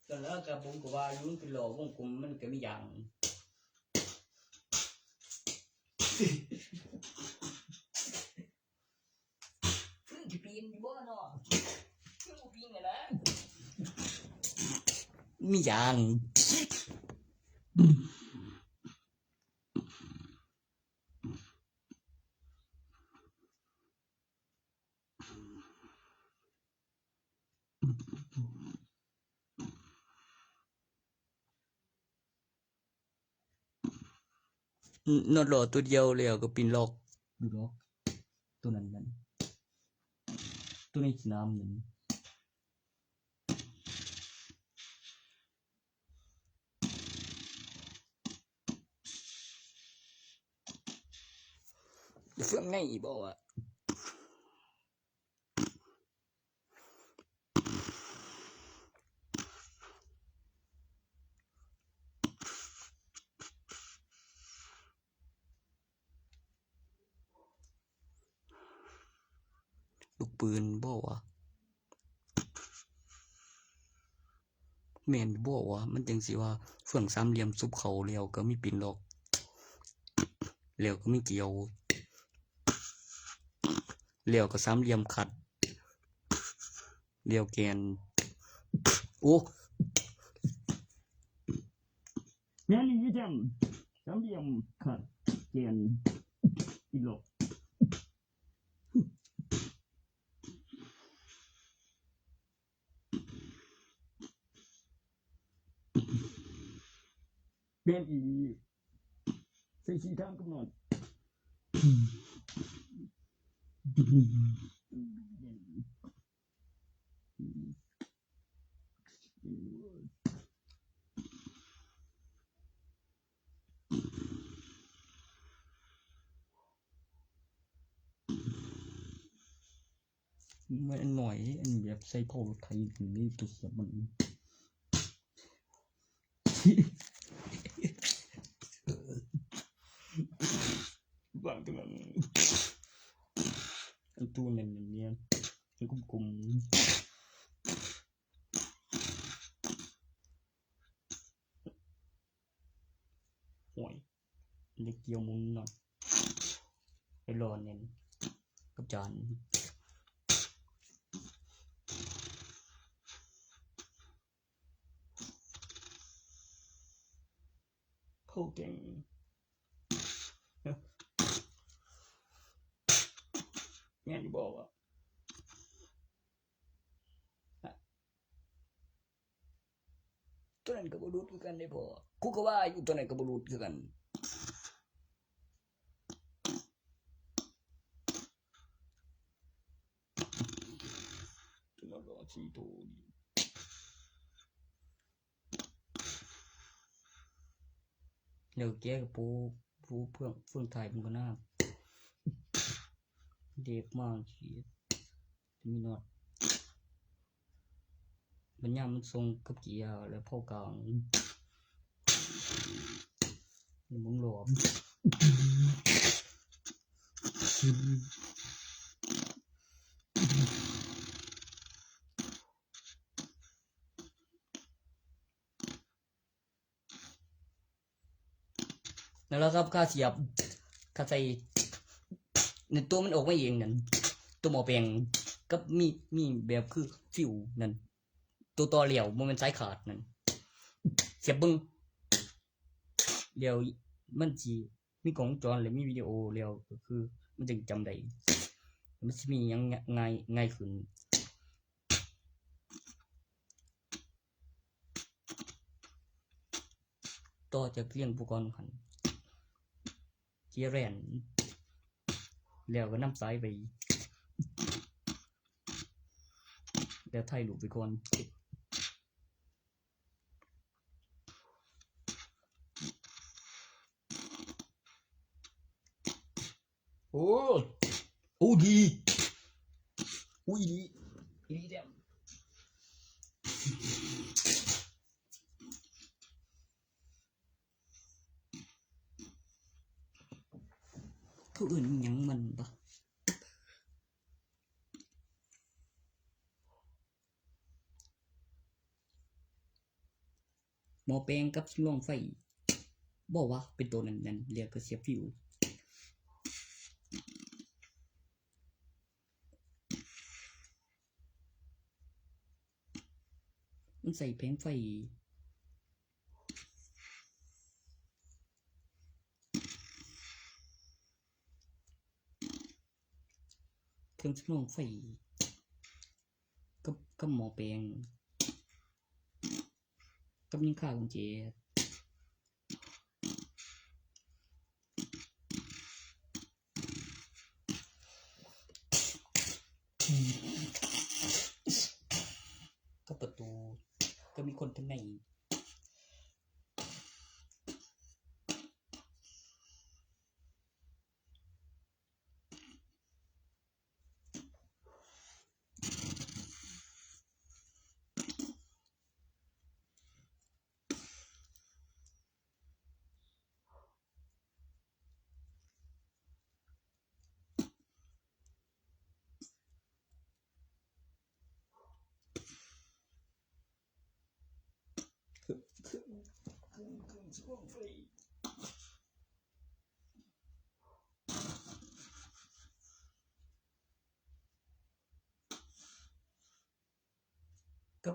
ຕອນແລກກໍ ຜົມກໍວ່າຢູ່ ມັນເປັນລໍ້ວົງກົມ ມັນກໍມີຢາງ. ເພິ່ນຊິປີນຢູ່ບໍ່ເນາະ? ເພິ່ນບໍ່ປີນຫັ້ນນະ. ມີຢາງ. ນ- ນອດຫຼໍ່ຕົວດຽວແລ້ວກໍປິ່ນລັອກ ຢູ່ດອກ ຕົວນັ້ນນັ້ນ ຕົວໃນສະໜາມນັ້ນ. ເຟືອງໃນບໍ່ວະ? ລູກປືນບໍ່ວະ? ແມ່ນຢູ່ບໍ່ວະ? ມັນຈັ່ງຊິວ່າເຟືອງສາມຫຼ່ຽມສຸບເຂົ້າ ແລ້ວກໍມີປີ້ນລັອກ ແລ້ວກໍມີກ່ຽວ ແລ້ວກໍສາມຫຼ່ຽມຂັດ ແລ້ວແກ່ນ ໂອ້ ແມ່ນອີ່ຫຼີແຈ່ມ ສາມຫຼ່ຽມຂັດ ແກ່ນ ປີ້ນລັອກ. ແມ່ນອີ່ຫຼີ ໃສ່ສີທາງກຳນົດ. ມັນໜ້ອຍເດ້ ອັນແບບໃສ່ເພົາລົດໄຖນີ້ ຕົວສຽບມັນ ບາງຕົວນັ້ນ ອັນຕົວແໜ້ນໆ ແມ່ນ ມັນກົມໆ. ໂອ້ຍ ໄດ້ກ່ຽວໝູນເນາະ ໄປລໍແໜ້ນກັບຈານ ເຂົ້າແກງ ແມ່ນຢູ່ບໍ່ວະ? ຕົວນັ້ນກໍບໍ່ຫຼຸດຄືກັນເດ້ພໍ່ ກູກໍວ່າຢູ່ ຕົວນັ້ນກໍບໍ່ຫຼຸດຄືກັນ. ຕົວນັ້ນກໍສີ່ໂຕນີ້ ແລ້ວແກກໍປູ ປູເຟືອງ ເຟືອງທ້າຍມັນກໍໜ້າ ເດັບມາ ມີນັອດ ບັນຍາມມັນສົ່ງກັບເກຍ ແລ້ວເຜົາກາງ ມັນຫຼອມ ນັ້ນລະຄັບ ຂ້າສຽບ ຂ້າໃສ່ ໃນຕົວມັນອອກມາເອງນັ້ນ ຕົວໝໍ້ແປງ ກັບມີ ມີແບບຄືຟິວນັ້ນ ຕົວຕໍ່ແລ້ວ ບໍ່ແມ່ນສາຍຂາດນັ້ນ ສຽບເບິ່ງ ແລ້ວມັນຊິມີກ້ອງວົງຈອນ ແລະ ມີວິດີໂອ ແລ້ວກໍຄືມັນຈຶ່ງຈຳໄດ້ ມັນຊິມີຫຍັງງ່າຍ ງ່າຍຂຶ້ນ. ຕໍ່ຈາກລຽງອຸປະກອນຫັ້ນ ເຈແລນ ແລ້ວກໍນຳສາຍໄປ ແລ້ວຖ່າຍຮູບໄປກ່ອນ. ໂອ້ ໂອ້ ດີ ໂອ້ ອີ່ຫຼີ ອີ່ຫຼີແທ້ ເຂົາເອີ້ນອີ່ຫຍັງມັນວະ? ໝໍ້ແປງກັບສຳລອງໄຟ ບໍ່ວະ ເປັນໂຕນັ້ນ ນັ້ນ ແລ້ວກໍສຽບຟິວ ມັນໃສ່ແຜງໄຟ ເຄື່ອງສຳລອງໄຟ ກັບ ກັບໝໍ້ແປງ ກັບຍິງຄາກຸນເຈ ກັບປະຕູ ກໍມີຄົນທາງໃນ. ເ ກັ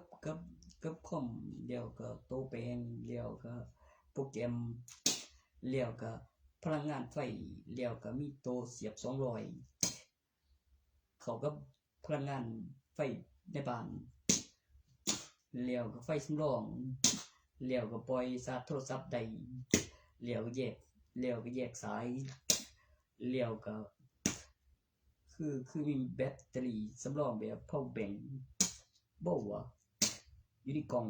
ບ ກັບ ກັບຄອມ ແລ້ວກໍໂຕແປງ ແລ້ວກໍໂປຣແກຣມ ແລ້ວກໍພະລັງງານໄຟ ແລ້ວກໍມີໂຕສຽບສອງຮ້ອຍ ເຂົ້າກັບພະລັງງານໄຟໃນບ້ານ ແລ້ວກໍໄຟສຳລອງ ແລ້ວກໍປ່ອຍຊາດໂທລະສັບໄດ້ ແລ້ວກໍແຍກ ແລ້ວກໍແຍກສາຍ ແລ້ວກໍ ຄື ຄືມີແບັດເຕີຣີສຳລອງແບບພາວເວີແບັງ ບໍ່ວະ ຢູ່ໃນກ່ອງ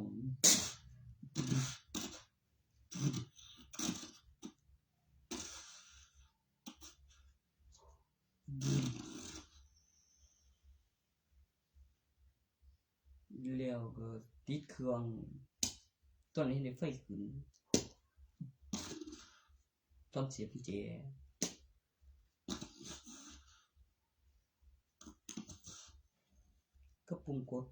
ແລ້ວກໍຕິດເຄື່ອງ ຕອນນີ້ໄດ້ໄຟຂຶ້ນ ຕອນສຽບກຸນແຈ ກັບປຸ່ມກົດ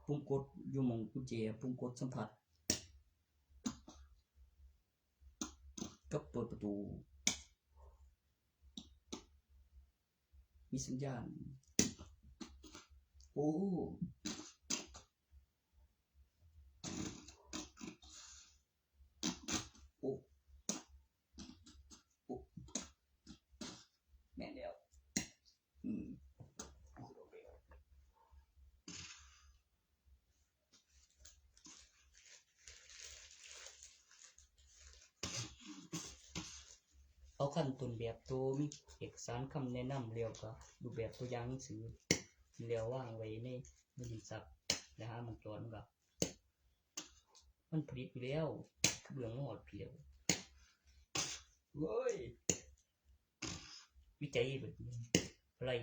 ປຸ່ມກົດຢູ່ໝ່ອງກຸນແຈ ປຸ່ມກົດສຳຜັດ ກັບເປີດປະຕູ ມີສັນຍານ ໂອ້ ໂອ້ ໂອ້ ແມ່ນແລ້ວ ອືມ ເອົາຂັ້ນຕົ້ນແບບໂຕມີເອກະສານຄຳແນະນຳ ແລ້ວກໍຮູບແບບຕົວຢ່າງໜັງສື ແລ້ວວາງໄວ້ໃນ ໃນດິນຊັບ ແລ້ວຫາໝ່ອງຈອດມັນກໍ ມັນຜະລິດຢູ່ແລ້ວ ຄືເບື້ອງມາຮອດພີ້ແລ້ວ ເວີຍ ວິໄຈແບບນີ້ ໄລ່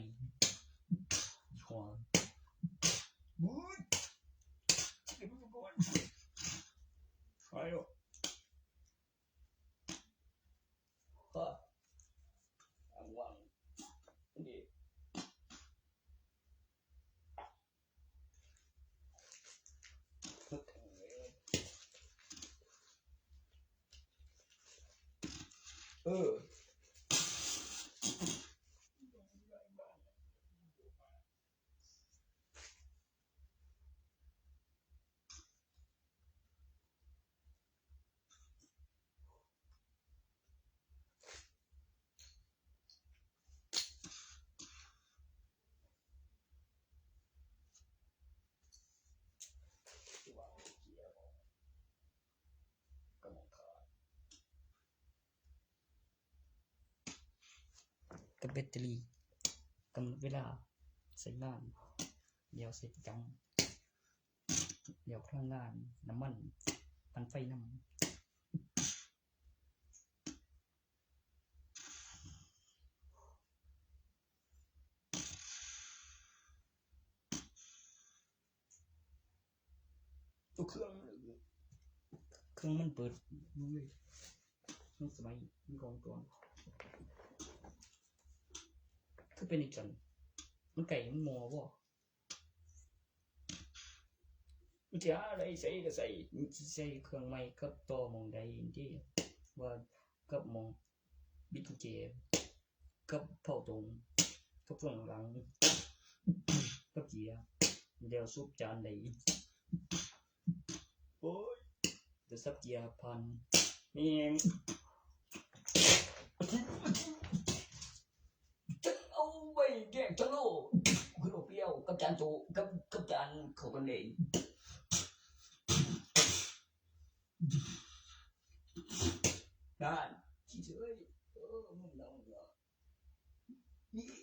ເອີ ກັບແບັດເຕີຣີ ກຳນົດເວລາໃຊ້ງານ ແລ້ວໃສ່ກຳ ແລ້ວພະລັງງານ ນ້ຳມັນ ປັ່ນໄຟນຳ. ຕົວເຄື່ອງ ເຄື່ອງມັນເປີດ ມັນສະໄໝ ມັນກອງກອນ ຄືເປັນອີກຊັ້ນ ມັນໄກ່ ມັນໝໍ້ບໍ່? ມັນຊິຫາໄດ້ໃສ່ກໍໃສ່ ມັນຊິໃສ່ເຄື່ອງໃໝ່ກັບຕໍ່ໝ່ອງໃດ ຈັ່ງຊີ້ ວ່າກັບໝ່ອງບິດກຸນແຈ ກັບເພົາຕົງ ກັບເຟືອງຫຼັງ ກັບເກຍ ແລ້ວສູບຈານໄດ້. ໂອ້ຍ ແຕ່ສັບເກຍຜ່ານ ແມ່ງ ຈັກເອົາໄວ້ແຍກຈັກໂລ ຄືໂລປຽວກັບຈານໂຕ ກັບ ກັບຈານເຂົ້າກັນເດ້ ນັ້ນ ຊິເຊີຍ ເອີ ມຶງເອົາເນາະ ນີ້.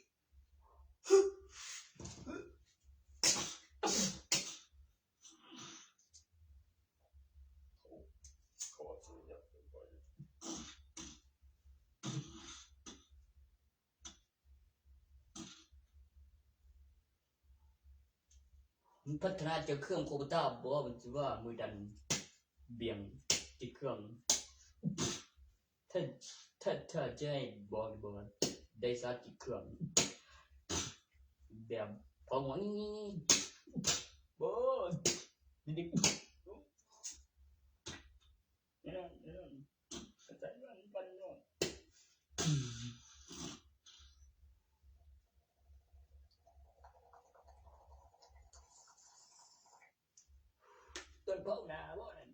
ມັນພັດທະນາຈາກເຄື່ອງໂຄບຕາບໍ່? ມັນຊິວ່າມືດັນ ບ່ຽງ ຕິດເຄື່ອງ ຖ້າ ຖ້າ ຖ້າຈະໃຫ້ບອກ ບອກໄດ້ສາທິດເຄື່ອງ ແບບ ພອງ ໂອ້ຍ ເດັກ ເດັກ ເວົ້າໜ້າເວົ້ານັ້ນ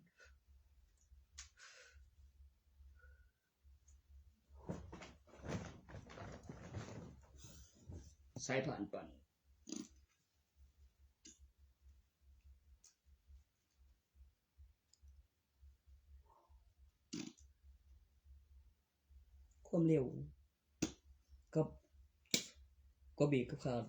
ສາຍພານປັ່ນ. ຄວາມເລັວກັບ ກໍເບຣກກັບຄາດ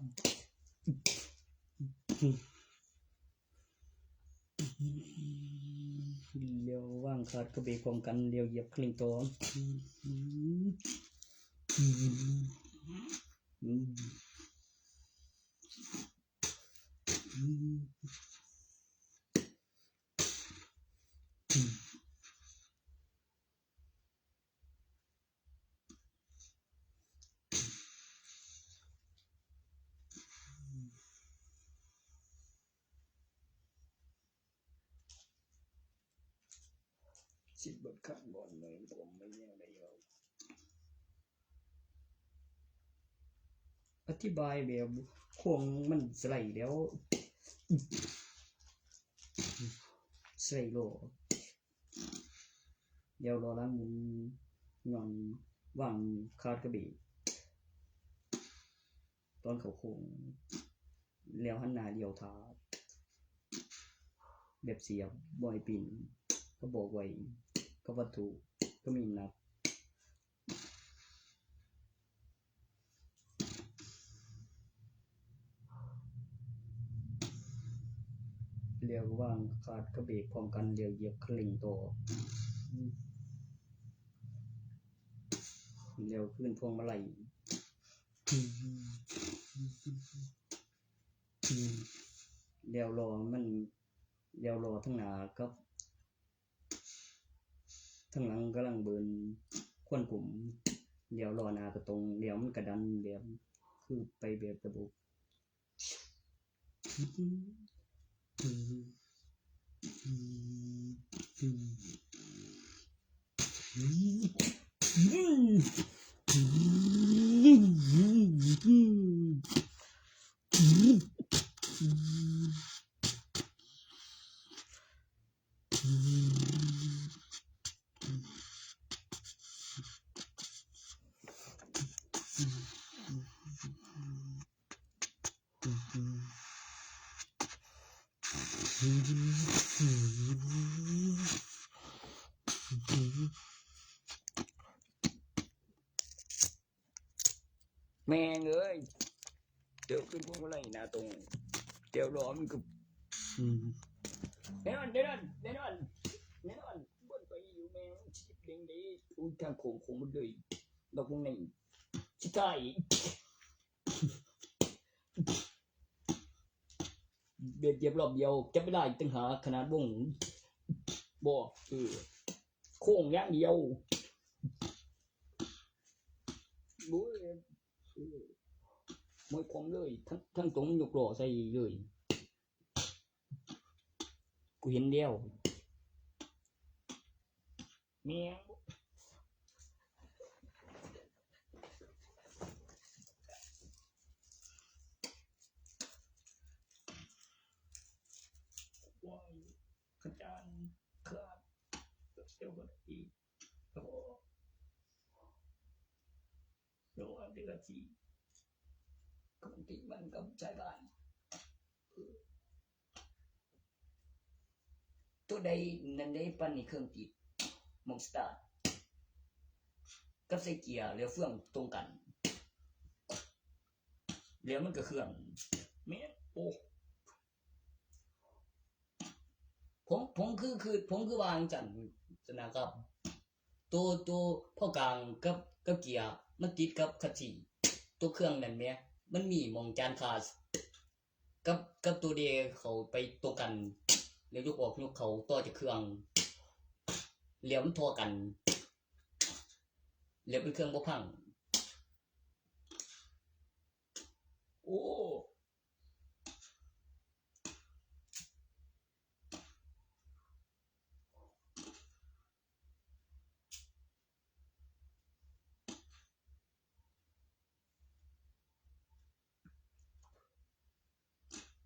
ແລ້ວວາງຄາດກັບເບຣກພ້ອມກັນ ແລ້ວຢຽບຄັນເລັ່ງຕໍ່. ສິບບົດຄາດບອນ ໝາຍຄວາມວ່າແນວໃດເອົາ ອະທິບາຍແບບໂຄ້ງມັນສະໄລແລ້ວ ສະໄລລໍ ແລ້ວລໍຫຼັງໝູນ ຍ້ອນວາງຄາດກະເບຣກຕອນເຂົ້າໂຄ້ງ ແລ້ວຫັນໜ້າລ້ຽວຖ້າ ແບບສຽບບໍ່ໃຫ້ປິ່ນ ກະບອກໄວ ກະວັດຖຸ ກະມີນ້ຳໜັກ. ແລ້ວວາງຄາດກະເບຣກພ້ອມກັນ ແລ້ວຢຽບຄັນເລັ່ງຕໍ່ ແລ້ວຄືນພວງມາໄລ ແລ້ວລໍ້ມັນ ແລ້ວລໍ້ທາງໜ້າກັບ ທາງຫຼັງກຳລັງເບີນຄວັນກຸມ ແລ້ວລໍ້ໜ້າກະຕົງ ແລ້ວມັນກະດັນແບບ ຄືໄປແບບລະບົບ. ແມ່ງເອີຍ ເຈົ້າຂຶ້ນພວງມາໄລໜ້າຕົງ ແລ້ວລໍ້ມັນກະ ອືມ ແນ່ນອນ ແນ່ນອນ ແນ່ນອນ ແນ່ນອນ ບ່ອນໄປຢູ່ແມ່ງຊິເລັ່ງເດ້ ໂອ້ຍ ທາງໂຄ້ງ ໂຄ້ງໝົດເລີຍ ດອກພວງໃນ ສຸດທ້າຍ ເບຣກຢຽບລອບດຽວ ຈັບເວລາອີກຕ່າງຫາກ ຂະໜາດວົງ ບໍ່ ເອີ ໂຄ້ງຢ່າງດຽວ ໂອ້ຍ ເອີ ໝົດຄວາມເລີຍ ທັງ ທັງຕົງມັນຍົກລໍ້ໃສ່ເລີຍ ກູເຫັນແລ້ວ. ແມ່ງ ຄວາຍ ຂະຈານ ຂາດ ເຊວກະຕີ ໂອ້ ລະຫວ່າງເດືອນສີ່ ກະຕິມັນກັບສາຍບ້ານ ໂຕໃດນັ້ນເດ້ ປັ້ນໃຫ້ເຄື່ອງຕິດ ໝ່ອງສະຕາດ ກັບໃສ່ເກຍ ແລ້ວເຟືອງຕົງກັນ ແລ້ວມັນກະເຄື່ອງ ແມ່ນ ໂອ້ ຜົມ ຜົມຄື ຄື ຜົມຄືວ່າຈັ່ງຊັ້ນ ສະນະຄັບ ໂຕ ໂຕເພົາກາງກັບ ກັບເກຍ ມັນຕິດກັບຄັດຊີ ໂຕເຄື່ອງນັ້ນແໝ່ ມັນມີໝ່ອງຈານຄາ ກັບ ກັບໂຕເດເຂົ້າໄປຕົງກັນ ແລ້ວຍົກອອກຍົກເຂົ້າຕໍ່ຈາກເຄື່ອງ ແລ້ວມັນທໍ່ກັນ ແລ້ວເປັນເຄື່ອງບໍ່ພັງ ໂອ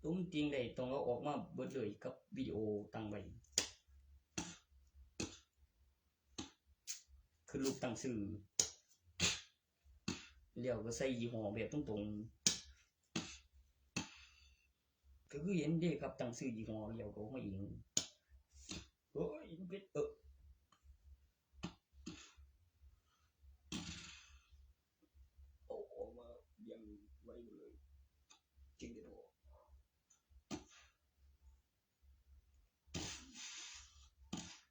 ້. ຕົວມັນຕິງໄດ້ ຕ້ອງເອົາອອກມາເບິດເລີຍກັບວິດີໂອຕັ້ງໄວ້. ຄືຮູບຕັ້ງຊື່ ແລ້ວກໍໃສ່ຍີ່ຫໍ້ແບບຕົງໆ ກໍຄືເຫັນເດ້ຄັບ ຕັ້ງຊື່ຍີ່ຫໍ້ແລ້ວກໍອອກມາເອງ. ໂອ້ຍ ມັນເປັນ ເອີ ເອົາອອກມາຢ່າງໄວເລີຍ ຈຶ່ງໄດ້ອອກ.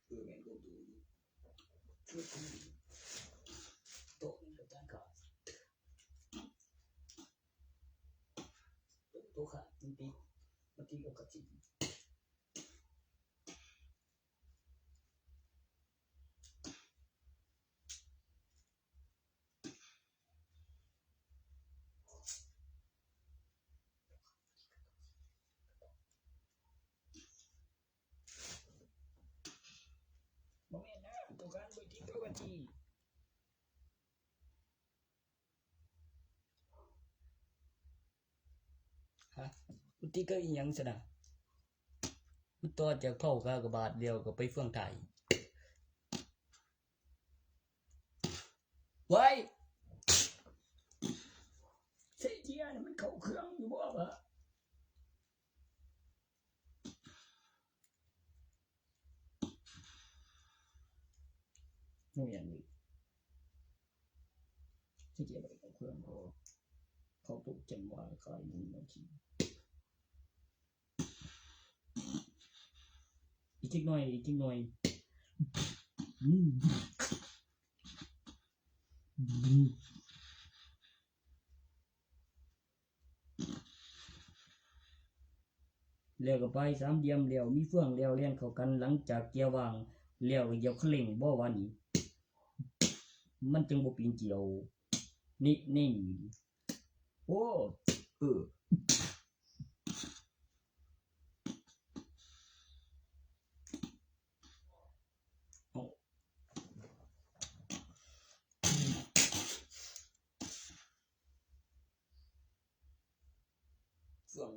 ເອີ ແມ່ນຄວາມຕົວຢູ່ ໂຕະນີ້ກໍຕັ້ງຂາ ໂຕະຂາດ ມັນຕິດ ມັນຕິດກັບກະຈິ. ບໍ່ແມ່ນນະ ໂຕການບໍ່ຕິດ ໂຕການທີ່ ຮະ ມັນຕິດກັບອີ່ຫຍັງຊັ້ນນະ? ມັນຕໍ່ຈາກເຜົາກາກະບາດແລ້ວກໍໄປເຟືອງໄທ. ໄວ້ ເຊເຈຍນີ້ມັນເຂົ້າເຄື່ອງຢູ່ບໍ່ວະ? ໂອ້ຍ ອັນນີ້ ເຊເຈຍບໍ່ໄດ້ເຂົ້າເຄື່ອງ ເພາະວ່າເຂົາຕົກຈຳວ່າຂາຍໜຶ່ງນາທີ. ອີກຈັກໜ້ອຍ ອີກຈັກໜ້ອຍ. ແລ້ວກໍໄປສາມຫຼ່ຽມ ແລ້ວມີເຟືອງ ແລ້ວແລ່ນເຂົ້າກັນ. ຫຼັງຈາກເກຍວ່າງແລ້ວ ຢຽບຄັນເລັ່ງບໍ່ວ່ານີ້ ມັນຈຶ່ງບໍ່ປີນກ່ຽວ. ນີ້ ນີ້ ໂອ້ ເອີ ເຟືອງ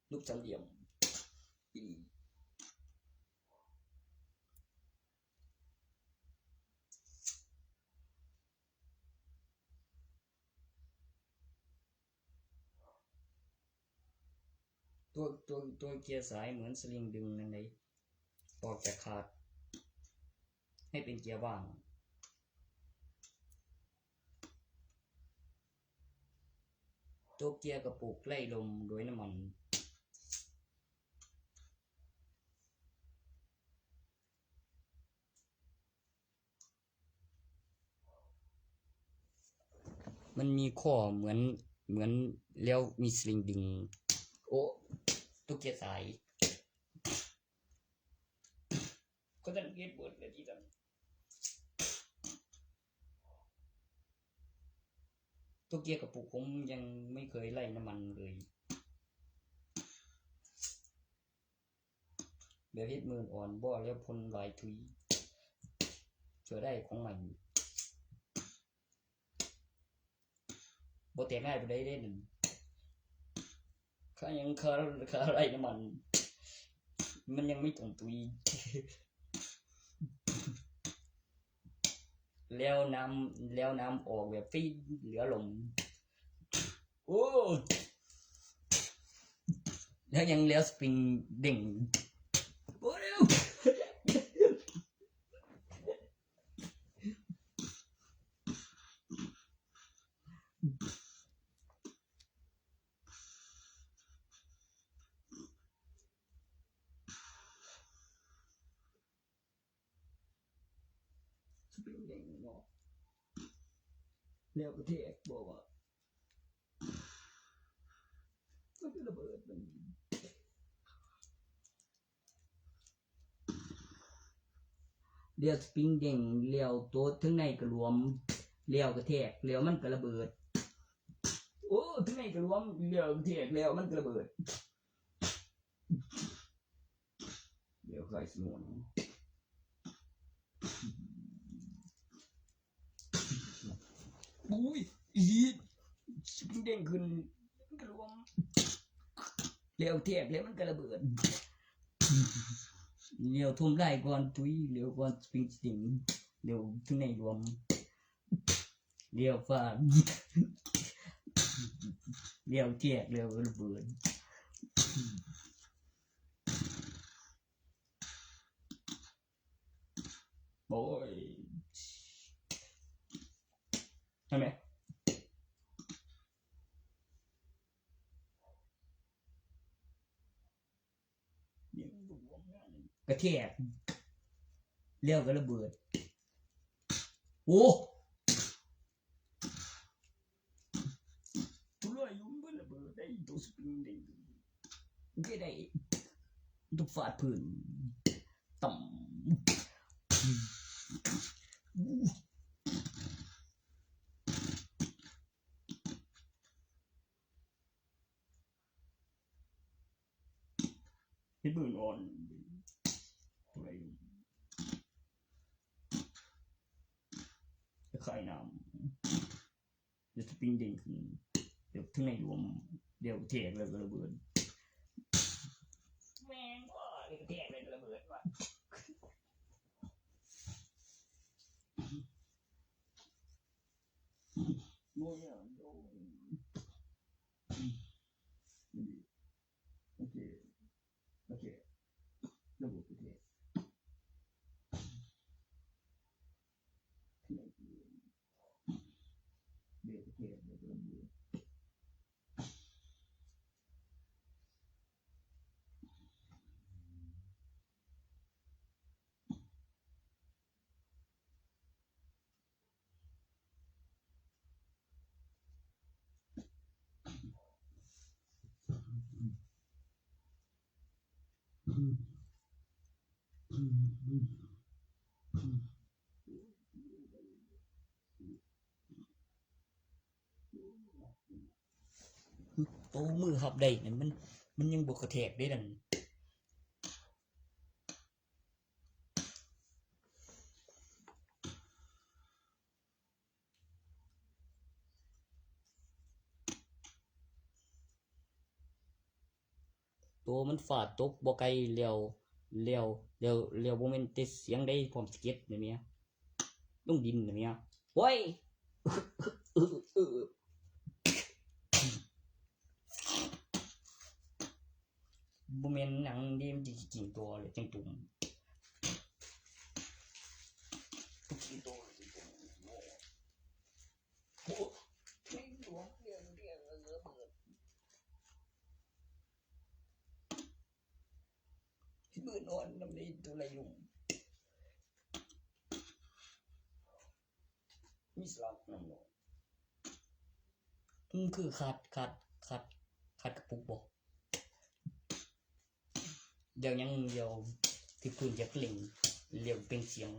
ລູກສາມຫຼ່ຽມອີ່ຫຼີ. ຕົວ ຕົວ ຕົວເກຍສາຍເໝືອນສະລິງດຶງນັ້ນເດ້ ອອກຈາກຂາດໃຫ້ເປັນເກຍວ່າງ. ຕົວເກຍກະປຸກໄລ່ລົມໂດຍນ້ຳມັນ. ມັນມີຂໍ້ເໝືອນ ເໝືອນແລ້ວມີສະລິງດຶງ. ໂອ້ ຕົວເກຍສາຍ ກໍຕ້ອງເຮັດເບິດແຫຼະທີ່ນັ້ນ. ຕົວເກຍກະປຸກ ຜົມຍັງໄມ່ເຄີຍໄລ່ນ້ຳມັນເລີຍ. ແບບເຮັດໝື່ນອ່ອນບໍ່ແລ້ວພົນຫຼາຍທຸຍ ເທື່ອໄດ້ຂອງໃໝ່ ບໍ່ແຕກງ່າຍປານໃດເດ້ນັ້ນ. ຄ່າຫຍັງ ຄ່າ ຄ່າໄລ່ນ້ຳມັນ ມັນຍັງມີຕົງຕຸຍ. ແລ້ວນ້ຳ ແລ້ວນ້ຳອອກແບບຟີດ ເຫຼືອລົມ. ໂອ້ ແລ້ວຍັງແລ້ວສະປຣິງເດ້ງ. ໂອ້ ແລ້ວ ສະປຣິງເດ້ງເນາະ ແລ້ວກະແທກ ບໍ່ວ່າ ມັນກະລະເບີດ ມັນ ແລ້ວສະປຣິງເດ້ງ ແລ້ວໂຕເທິງໃນກະຫຼວມ ແລ້ວກະແທກ ແລ້ວມັນກະລະເບີດ. ໂອ້ ເທິງໃນກະຫຼວມ ແລ້ວກະແທກ ແລ້ວມັນກະລະເບີດ. ດຽວໄຄສະໜວນ ໂອ້ຍ ອີ ເດ້ງຂຶ້ນ ລວມ ແລ້ວແທກແລ້ວມັນກໍລະເບີດ ແລ້ວຖົມລາຍກ່ອນ ຕຸ້ຍ ແລ້ວກ່ອນສະປຣິງສະຕິງ ແລ້ວເທິງໃນລວມ ແລ້ວຟາດ ແລ້ວແທກແລ້ວກໍລະເບີດ. ໂອ້ຍ ເຫັນໄໝ? ກະແທກ ແລ້ວກໍລະເບີດ. ໂອ້ ຕົວລອຍຢູ່ ມັນລະເບີດໄດ້ ຕົວສະປຣິງໄດ້ ໂອເຄ ໄດ້ ຕົວຟາດພື້ນ ຕຳ. ເຮັດມືນອ່ອນ ຜູ້ໃດ ຄາຍນ້ຳ ດຽວສະປຣິງເດ້ງຂຶ້ນ ດຽວເທິງໃນລວມ ດຽວແທກແລ້ວກໍລະເບີດ. ແມ່ນບໍ່ ດຽວແທກແລ້ວກໍລະເບີດວ່າ ໂອ້ຍ ໂອ້ຍ. ໂອເຄ ໂອເຄ ລະບົບໂອເຄ ເບຣກໂອເຄ ລະບົບ. ໂອ້ ມືຮັບໄດ້ນັ້ນ ມັນ ມັນຍັງບໍ່ກະແທກເດ້ນັ້ນ. ໂຕມັນຟາດຕົກບໍ່ໄກແລ້ວ ແລ້ວ ແລ້ວ ແລ້ວບໍ່ແມ່ນແຕ່ສຽງໃດ ພ້ອມສະເກັດນະເມຍ ລົງດິນນະເມຍ ໂອ້ຍ. ບໍ່ແມ່ນຫຍັງເດ້ ມັນຊິກິນຕົວເລີຍຈັ່ງຕຸ່ມ ກິນຕົວເລີຍຈັ່ງຕຸ່ມ. ໂອ້ ແມ່ງຫຼວງເລື່ອງເລື່ອງລະເບີດ ເບິ່ງນອນນຳໃນໂຕໄລລຸງ ມີສະຫຼັບນຳເນາະ. ອືມ ຄືຂາດ ຂາດ ຂາດ ຂາດກະປຸກບໍ່? ດຽວຍັງ ດຽວທີ່ພື້ນຢາກເລັ່ງ ດຽວເປັ່ງສຽງ.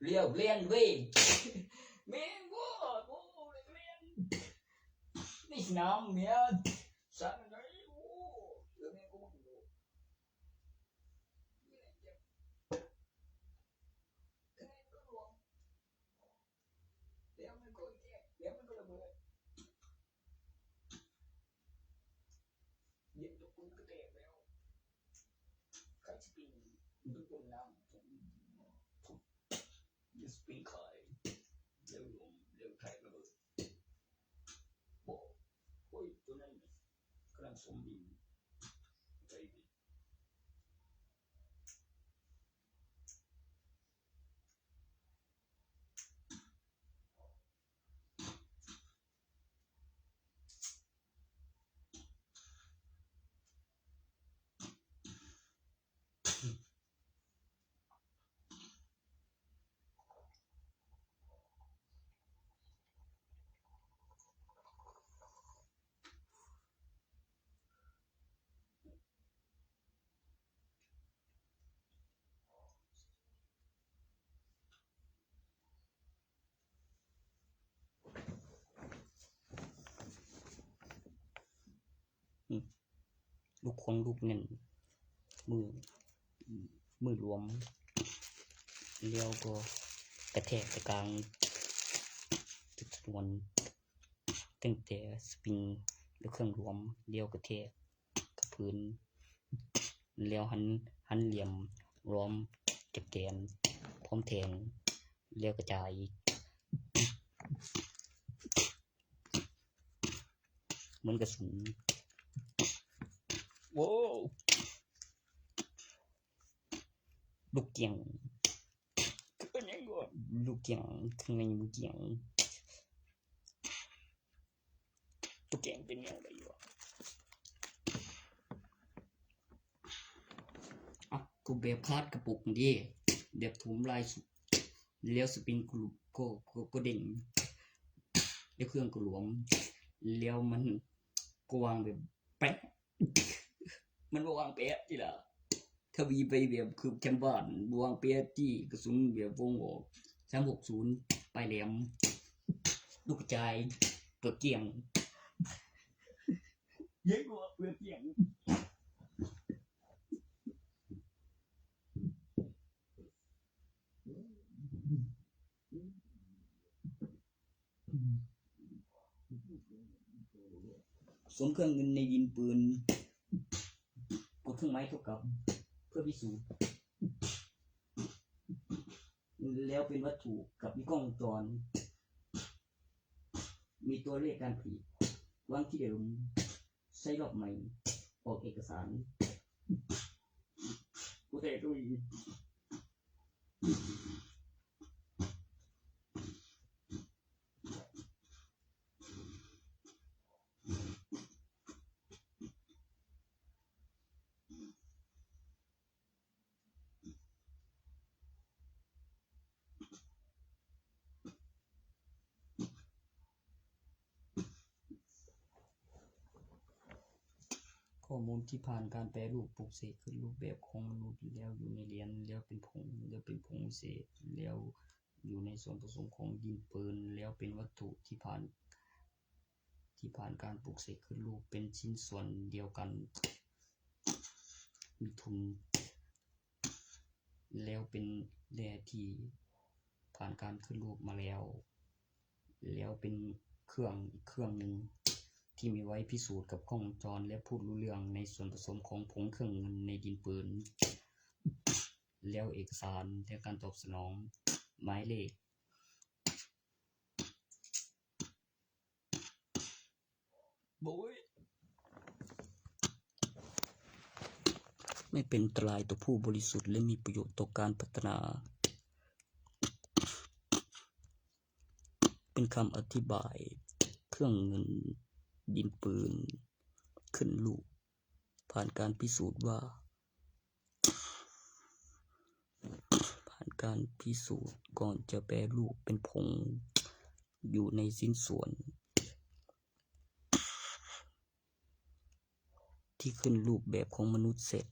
ລຽວແລ່ນເວີຍ ແມ່ນບໍ່? ໂອ້ ແລ່ນ ນີ້ສະໜາມແມ່ນ ສັນໄດ ໂອ້ ເຫຼືອແມ່ນກໍບໍ່ຮູ້ ແລ້ວມັນກໍແຕກ ແລ້ວມັນກໍລະເບີດ ເຢັນຕົວປືນກໍແຕກແລ້ວ ໃຜຊິປີນ ມັນຕົວນ້ຳ ເຢັນສະປຣິງຂາຍ ແລ້ວລົມ ແລ້ວໄທລະເບີດ ບໍ່ ໂອ້ຍ ຕົວນັ້ນກຳລັງສົມດິນ ໃຈດີ. ຂອງລູກແໜ້ນ ມື ມືລວມ ແລ້ວກໍກະແທກຕະກາງຈຸດຊະນວນ ຕັ້ງແຕ່ສະປຣິງ ແລະ ເຄື່ອງລວມ ແລ້ວກະແທກກັບພື້ນ ແລ້ວຫັນ ຫັນຫຼ່ຽມລ້ອມຈັບແກນ ພ້ອມແທງ ແລ້ວກະຈາຍ ເໝືອນກະສຸນ. ໂອ້ ລູກກ້ຽງ ຄືຫຍັງວະ? ລູກກ້ຽງ ຂ້າງໃນມີກ້ຽງ ໂຕແກງເປັນແນວໃດວະ? ເອົ້າ ກໍແບບຄາດກະປຸກຫັ້ນເດ້ ແບບຖົມລາຍສຸດ ແລ້ວສະປຣິງກໍ ກໍ ກໍເດັ່ງ ແລ້ວເຄື່ອງກໍຫຼວມ ແລ້ວມັນກໍວາງແບບແປະ ມັນບໍ່ວາງແປະຕິລະ ທະວີໄປແບບຄືບແຄມບ້ານ ບໍ່ວາງແປະຕິ ກະສຸນແບບວົງອອກ ສາມຫົກສູນ ປາຍແຫຼມ ລູກກະຈາຍ ເປືອກກ້ຽງ ເຢັນບໍ່ ເປືອກກ້ຽງ. ສົມເຄື່ອງເງິນໃນດິນປືນ ກົດເຄື່ອງໝາຍເທົ່າກັບ ເພື່ອພິສູດ ແລ້ວເປັນວັດຖຸກັບມີກ້ອງວົງຈອນ ມີຕົວເລກການຜະລິດ ວາງທີ່ເດີມ ໃສ່ລອບໃໝ່ ອອກເອກະສານ ບໍ່ແຕກກໍມີ. ຂໍ້ມູນທີ່ຜ່ານການແປຮູບ, ປຸກເສກຂຶ້ນຮູບແບບຂອງມະນຸດ ແລ້ວຢູ່ໃນຫຼຽນ, ແລ້ວເປັນຜົງ, ແລ້ວເປັນຜົງພິເສດ, ແລ້ວຢູ່ໃນສ່ວນປະສົມຂອງດິນປືນ, ແລ້ວເປັນວັດຖຸທີ່ຜ່ານ ທີ່ຜ່ານການປຸກເສກຂຶ້ນຮູບເປັນຊິ້ນສ່ວນດຽວກັນ ມີທຸນ ແລ້ວເປັນແຮ່ທີ່ຜ່ານການຂຶ້ນຮູບມາແລ້ວ ແລ້ວເປັນເຄື່ອງອີກເຄື່ອງໜຶ່ງທີ່ມີໄວ້ພິສູດກັບກ້ອງວົງຈອນ ແລະ ພູດຮູ້ເລື່ອງໃນສ່ວນປະສົມຂອງຜົງເຄື່ອງເງິນໃນດິນປືນ ແລ້ວເອກະສານ ແລະ ການຕອບສະໜອງໝາຍເລກ. ໂອ້ຍ ໄມ່ເປັນອັນຕະລາຍຕໍ່ຜູ້ບໍລິສຸດ ແລະ ມີປະໂຫຍດຕໍ່ການພັດທະນາ. ເປັນຄຳອະທິບາຍເຄື່ອງເງິນດິນປືນຂຶ້ນຮູບ. ຜ່ານການພິສູດວ່າ ຜ່ານການພິສູດກ່ອນຈະແປຮູບເປັນຜົງຢູ່ໃນຊິ້ນສ່ວນທີ່ຂຶ້ນຮູບແບບຂອງມະນຸດເສັດ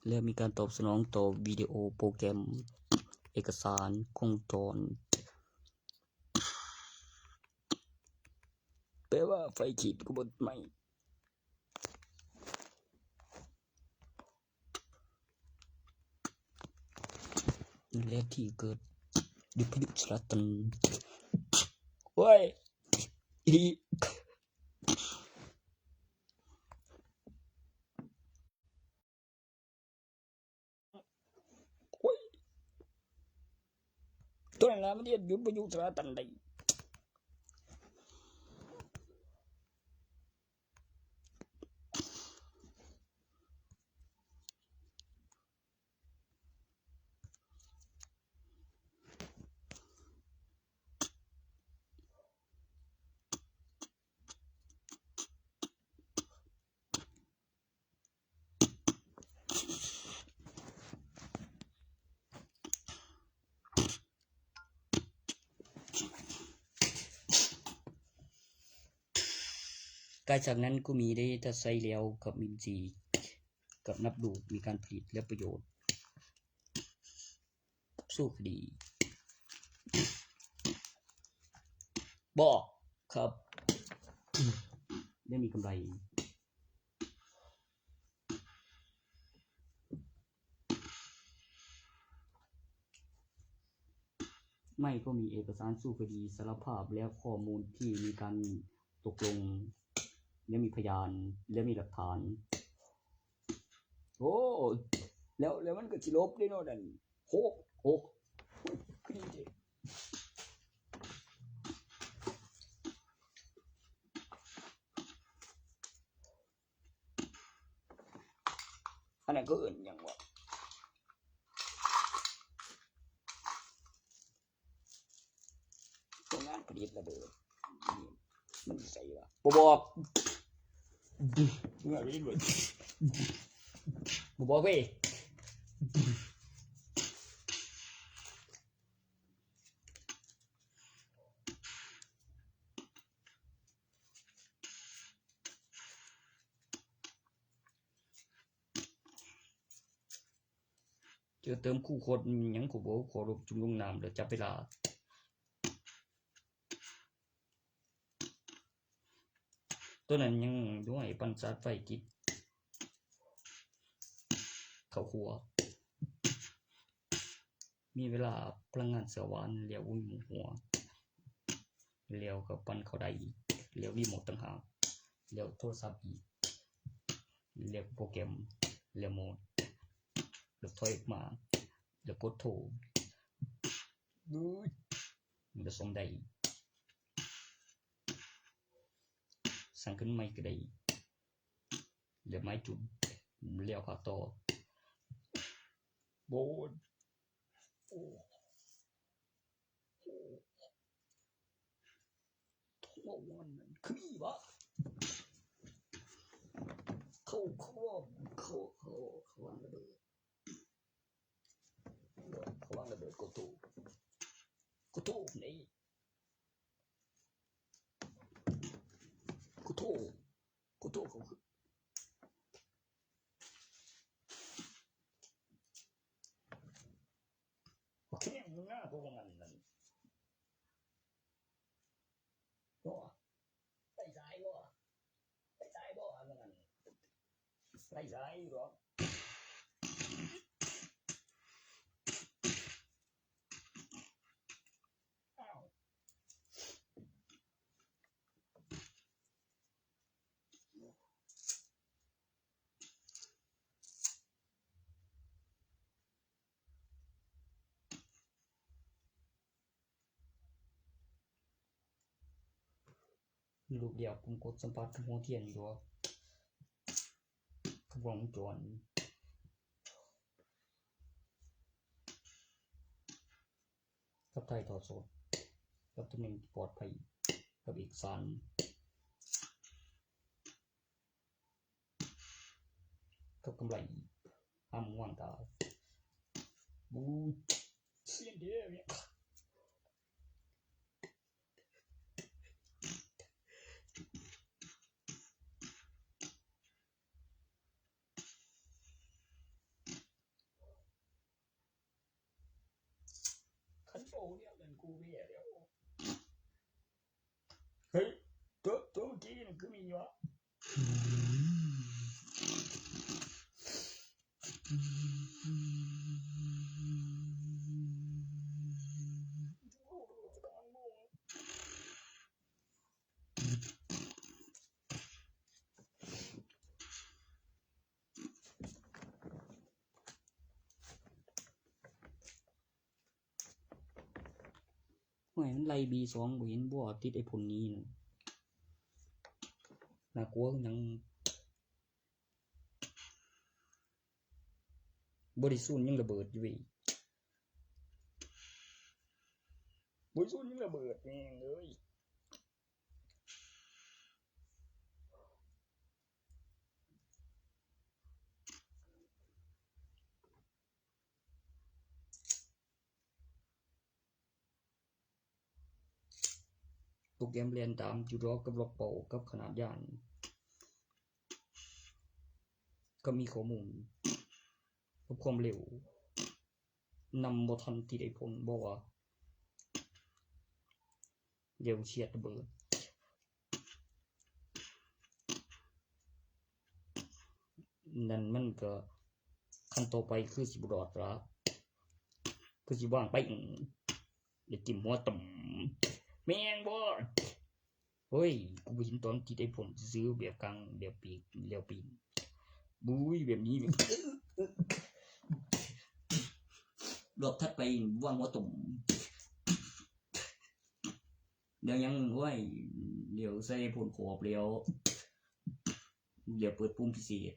ແລ້ວມີການຕອບສະໜອງຕໍ່ວິດີໂອ, ໂປຣແກຣມ, ເອກະສານ, ກ້ອງວົງຈອນ. ແປວ່າໄຟຂີດກໍບໍ່ໄໝ້ ແລະ ທີ່ເກີດ ດິພະຍຸດສະລັດຕັນ ໂອ້ຍ ອີ ໂອ້ຍ ຕົວນັ້ນລະມັນເຮັດຢຸດບໍ່ຢູ່ສາລາຕັນໄດ້. ກາຍຈາກນັ້ນກໍມີໄດ້ ຖ້າໃຊ້ແລ້ວກັບມີບັນຊີ ກັບນັບລູກ ມີການຜະລິດ ແລະ ປະໂຫຍດ. ສູ້ຄະດີ ບໍ່ຄັບ ໄດ້ມີກຳໄລ. ໄມ້ກໍມີເອກະສານສູ້ຄະດີສາລະພາບ ແລະ ຂໍ້ມູນທີ່ມີການຕົກລົງ ແລະ ມີພະຍານ ແລະ ມີຫຼັກຖານ. ໂອ້ ແລ້ວ ແລ້ວມັນກໍຊິຫຼົບເດ້ເນາະ ນັ້ນ ໂຮ ໂອ້ ຄືດີເດ. ອັນນັ້ນເຂົາເອີ້ນຫຍັງວະ? ໂຮງງານຜະລິດລະເບີດ ມັນຢູ່ໃສວະ? ບໍ່ບອກ ບໍ່ບອກເວີຍ. ເຈີເຕີມຄູ່ຄົນຫຍັງກໍບໍ່ ຂໍລົບຈຸ່ມລົງນ້ຳແລ້ວຈັບເວລາ. ໂຕນັ້ນຍັງດ້ວຍ ປັ່ນສາດໄຟ ຕິດເຂົ້າຄົວ. ມີເວລາພະລັງງານເຊື້ອຫວານ ແລ້ວຫວືມຫົວ ແລ້ວກໍປັ່ນເຂົ້າໄດ້ອີກ ແລ້ວຣີໂມດຕ່າງຫາກ ແລ້ວໂທລະສັບອີກ ແລ້ວໂປຣແກຣມ ແລ້ວໂໝດ ແລ້ວຖອຍອອກມາ ແລ້ວກົດໂທ ແລ້ວສ້ອມໄດ້ ສ້າງຂຶ້ນໃໝ່ກໍໄດ້ ແລ້ວໄມ້ຈຸ່ມ ແລ້ວພາກຕໍ່ ໂບດ ໂອ້ ໂອ້ ໂທລະວັນນັ້ນຄືມີຫວະ? ເຂົາ ເຂົາ ເຂົາ ເຂົາ ເຂົາວາງລະເບີດ ເຂົາວາງລະເບີດ ໂກໂທ ໂກໂທນີ້ ໂກໂທ ໂກໂທ ເຂົາຄື ໂອເຄ ໜ້າພວກນັ້ນນັ້ນ ບໍ່ ໄປສາຍບໍ່ ໄປສາຍບໍ່ ອັນນັ້ນ ໄປສາຍບໍ່ ອ້າວ. ລູກດຽວ ປຸ່ມກົດສຳຜັດກັບຫົວທຽນຢູ່ດອກ ກັບວົງຈອນ ກັບຖ່າຍທອດສົດ ກັບຕຳແໜ່ງທີ່ປອດໄພ ກັບເອກະສານ ກັບກຳໄລ ຫ້າມວາງຕາ ບູ ຊຽນເດ ຄັນເວົ້າແນວນັ້ນກູແພ້ແລ້ວ. ເຮີ້ຍ ໂຕ ໂຕເມື່ອກີ້ນີ້ຄືມີຫວະ? ໂອ້ຍ ມັນໄລ່ບີສອງ ບໍ່ເຫັນບໍ່ ຕິດໄອ້ພົນນີ້ນະ ໜ້າກົວຄືຫຍັງ. ບໍ່ໄດ້ສູນຍັງລະເບີດຢູ່ເວີຍ ບໍ່ໄດ້ສູນຍັງລະເບີດ ແມ່ງເອີຍ. ໂປຣແກຣມແລ່ນຕາມຢູ່ດອກ ກັບລັອກເປົ້າ ກັບຂະໜາດຍານ ກໍມີຂໍ້ມູນ ກັບຄວາມເລັວ ນຳບໍ່ທັນທີ່ໄດ້ຜົນ ບໍ່ວ່າ ດຽວສຽດລະເບີດ ນັ້ນມັນກໍ ຂັ້ນຕໍ່ໄປຄືຊິບໍ່ລອດລະ ຄືຊິວາງໄປ. ໄດ້ຖິ້ມຫົວຕົມ ແມ່ນບໍ່? ໂອ້ຍ ກູເຫັນຕອນທີ່ໄດ້ຜົນຊື່ໆ ແບບກາງ ແບບປີກ ແລ້ວປີກ ບຸ້ຍ ແບບນີ້ ແບບ ລອບຖັດໄປວາງຫົວຕົມ ແລ້ວຍັງ ໂອ້ຍ ແລ້ວໃສ່ຜົນຂອບ ແລ້ວ ແລ້ວເປີດປຸ່ມພິເສດ.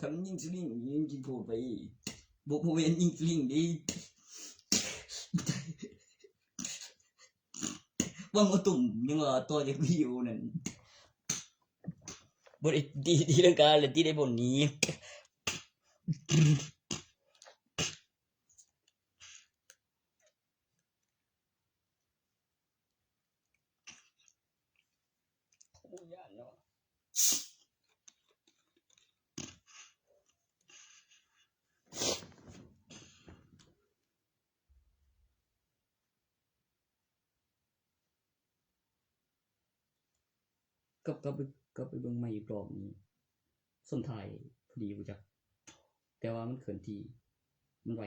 ຄັນຍິງສະລິງ ຍິງກິນໂພດໄປ ບໍ່ ບໍ່ແມ່ນຍິງສະລິງເດ້ ຫວັງວ່າຕຸ່ມ ຍັງວ່າຕໍ່ຈາກວິດີໂອນັ້ນ ບໍ່ໄດ້ຕີ ຕີລັງກາ ແລ້ວຕີໄດ້ບ່ອນນີ້. ໂອ້ ຢ້ານເນາະ ກັບ ກັບໄປ ກັບໄປເບິ່ງໃໝ່ອີກລອບໜຶ່ງ ຊົນທ້າຍພໍດີບໍ່ຈັກ ແຕ່ວ່າມັນເຄື່ອນທີ່ ມັນໄວ.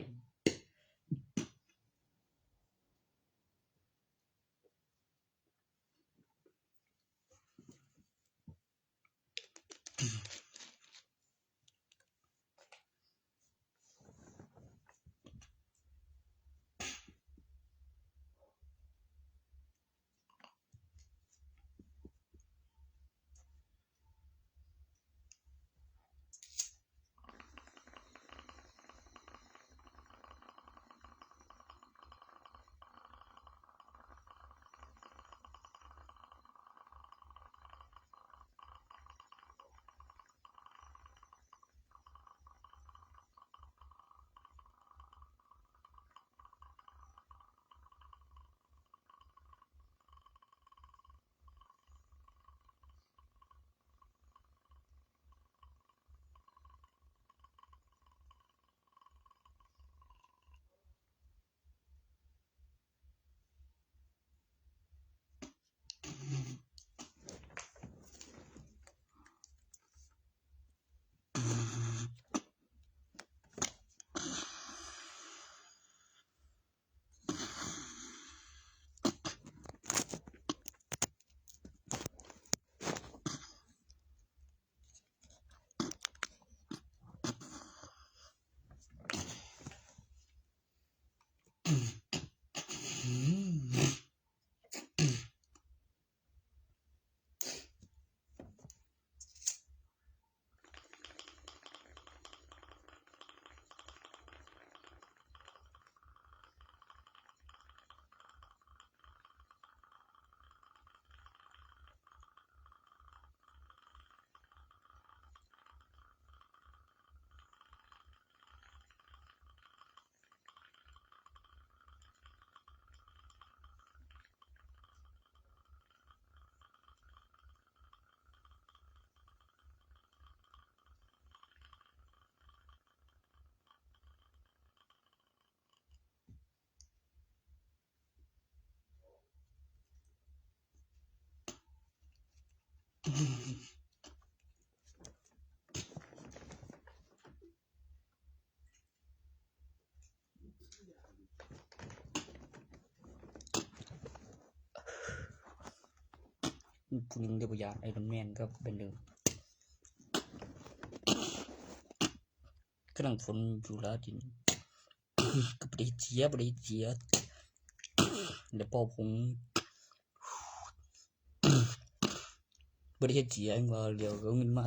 ຜູ້ຍິງເດ້ບໍ່ຢ້ານ ໄອຣອນແມນກັບແບນເດີ ກຳລັງຝົນຢູ່ລາວດິນ ກໍບໍ່ໄດ້ເສຍ ບໍ່ໄດ້ເສຍ ແລ້ວເປົ່າຜົງ ບໍ່ໄດ້ເຮັດເສຍ ຫຍັງວ່າ ແລ້ວກໍເອົາເງິນມາ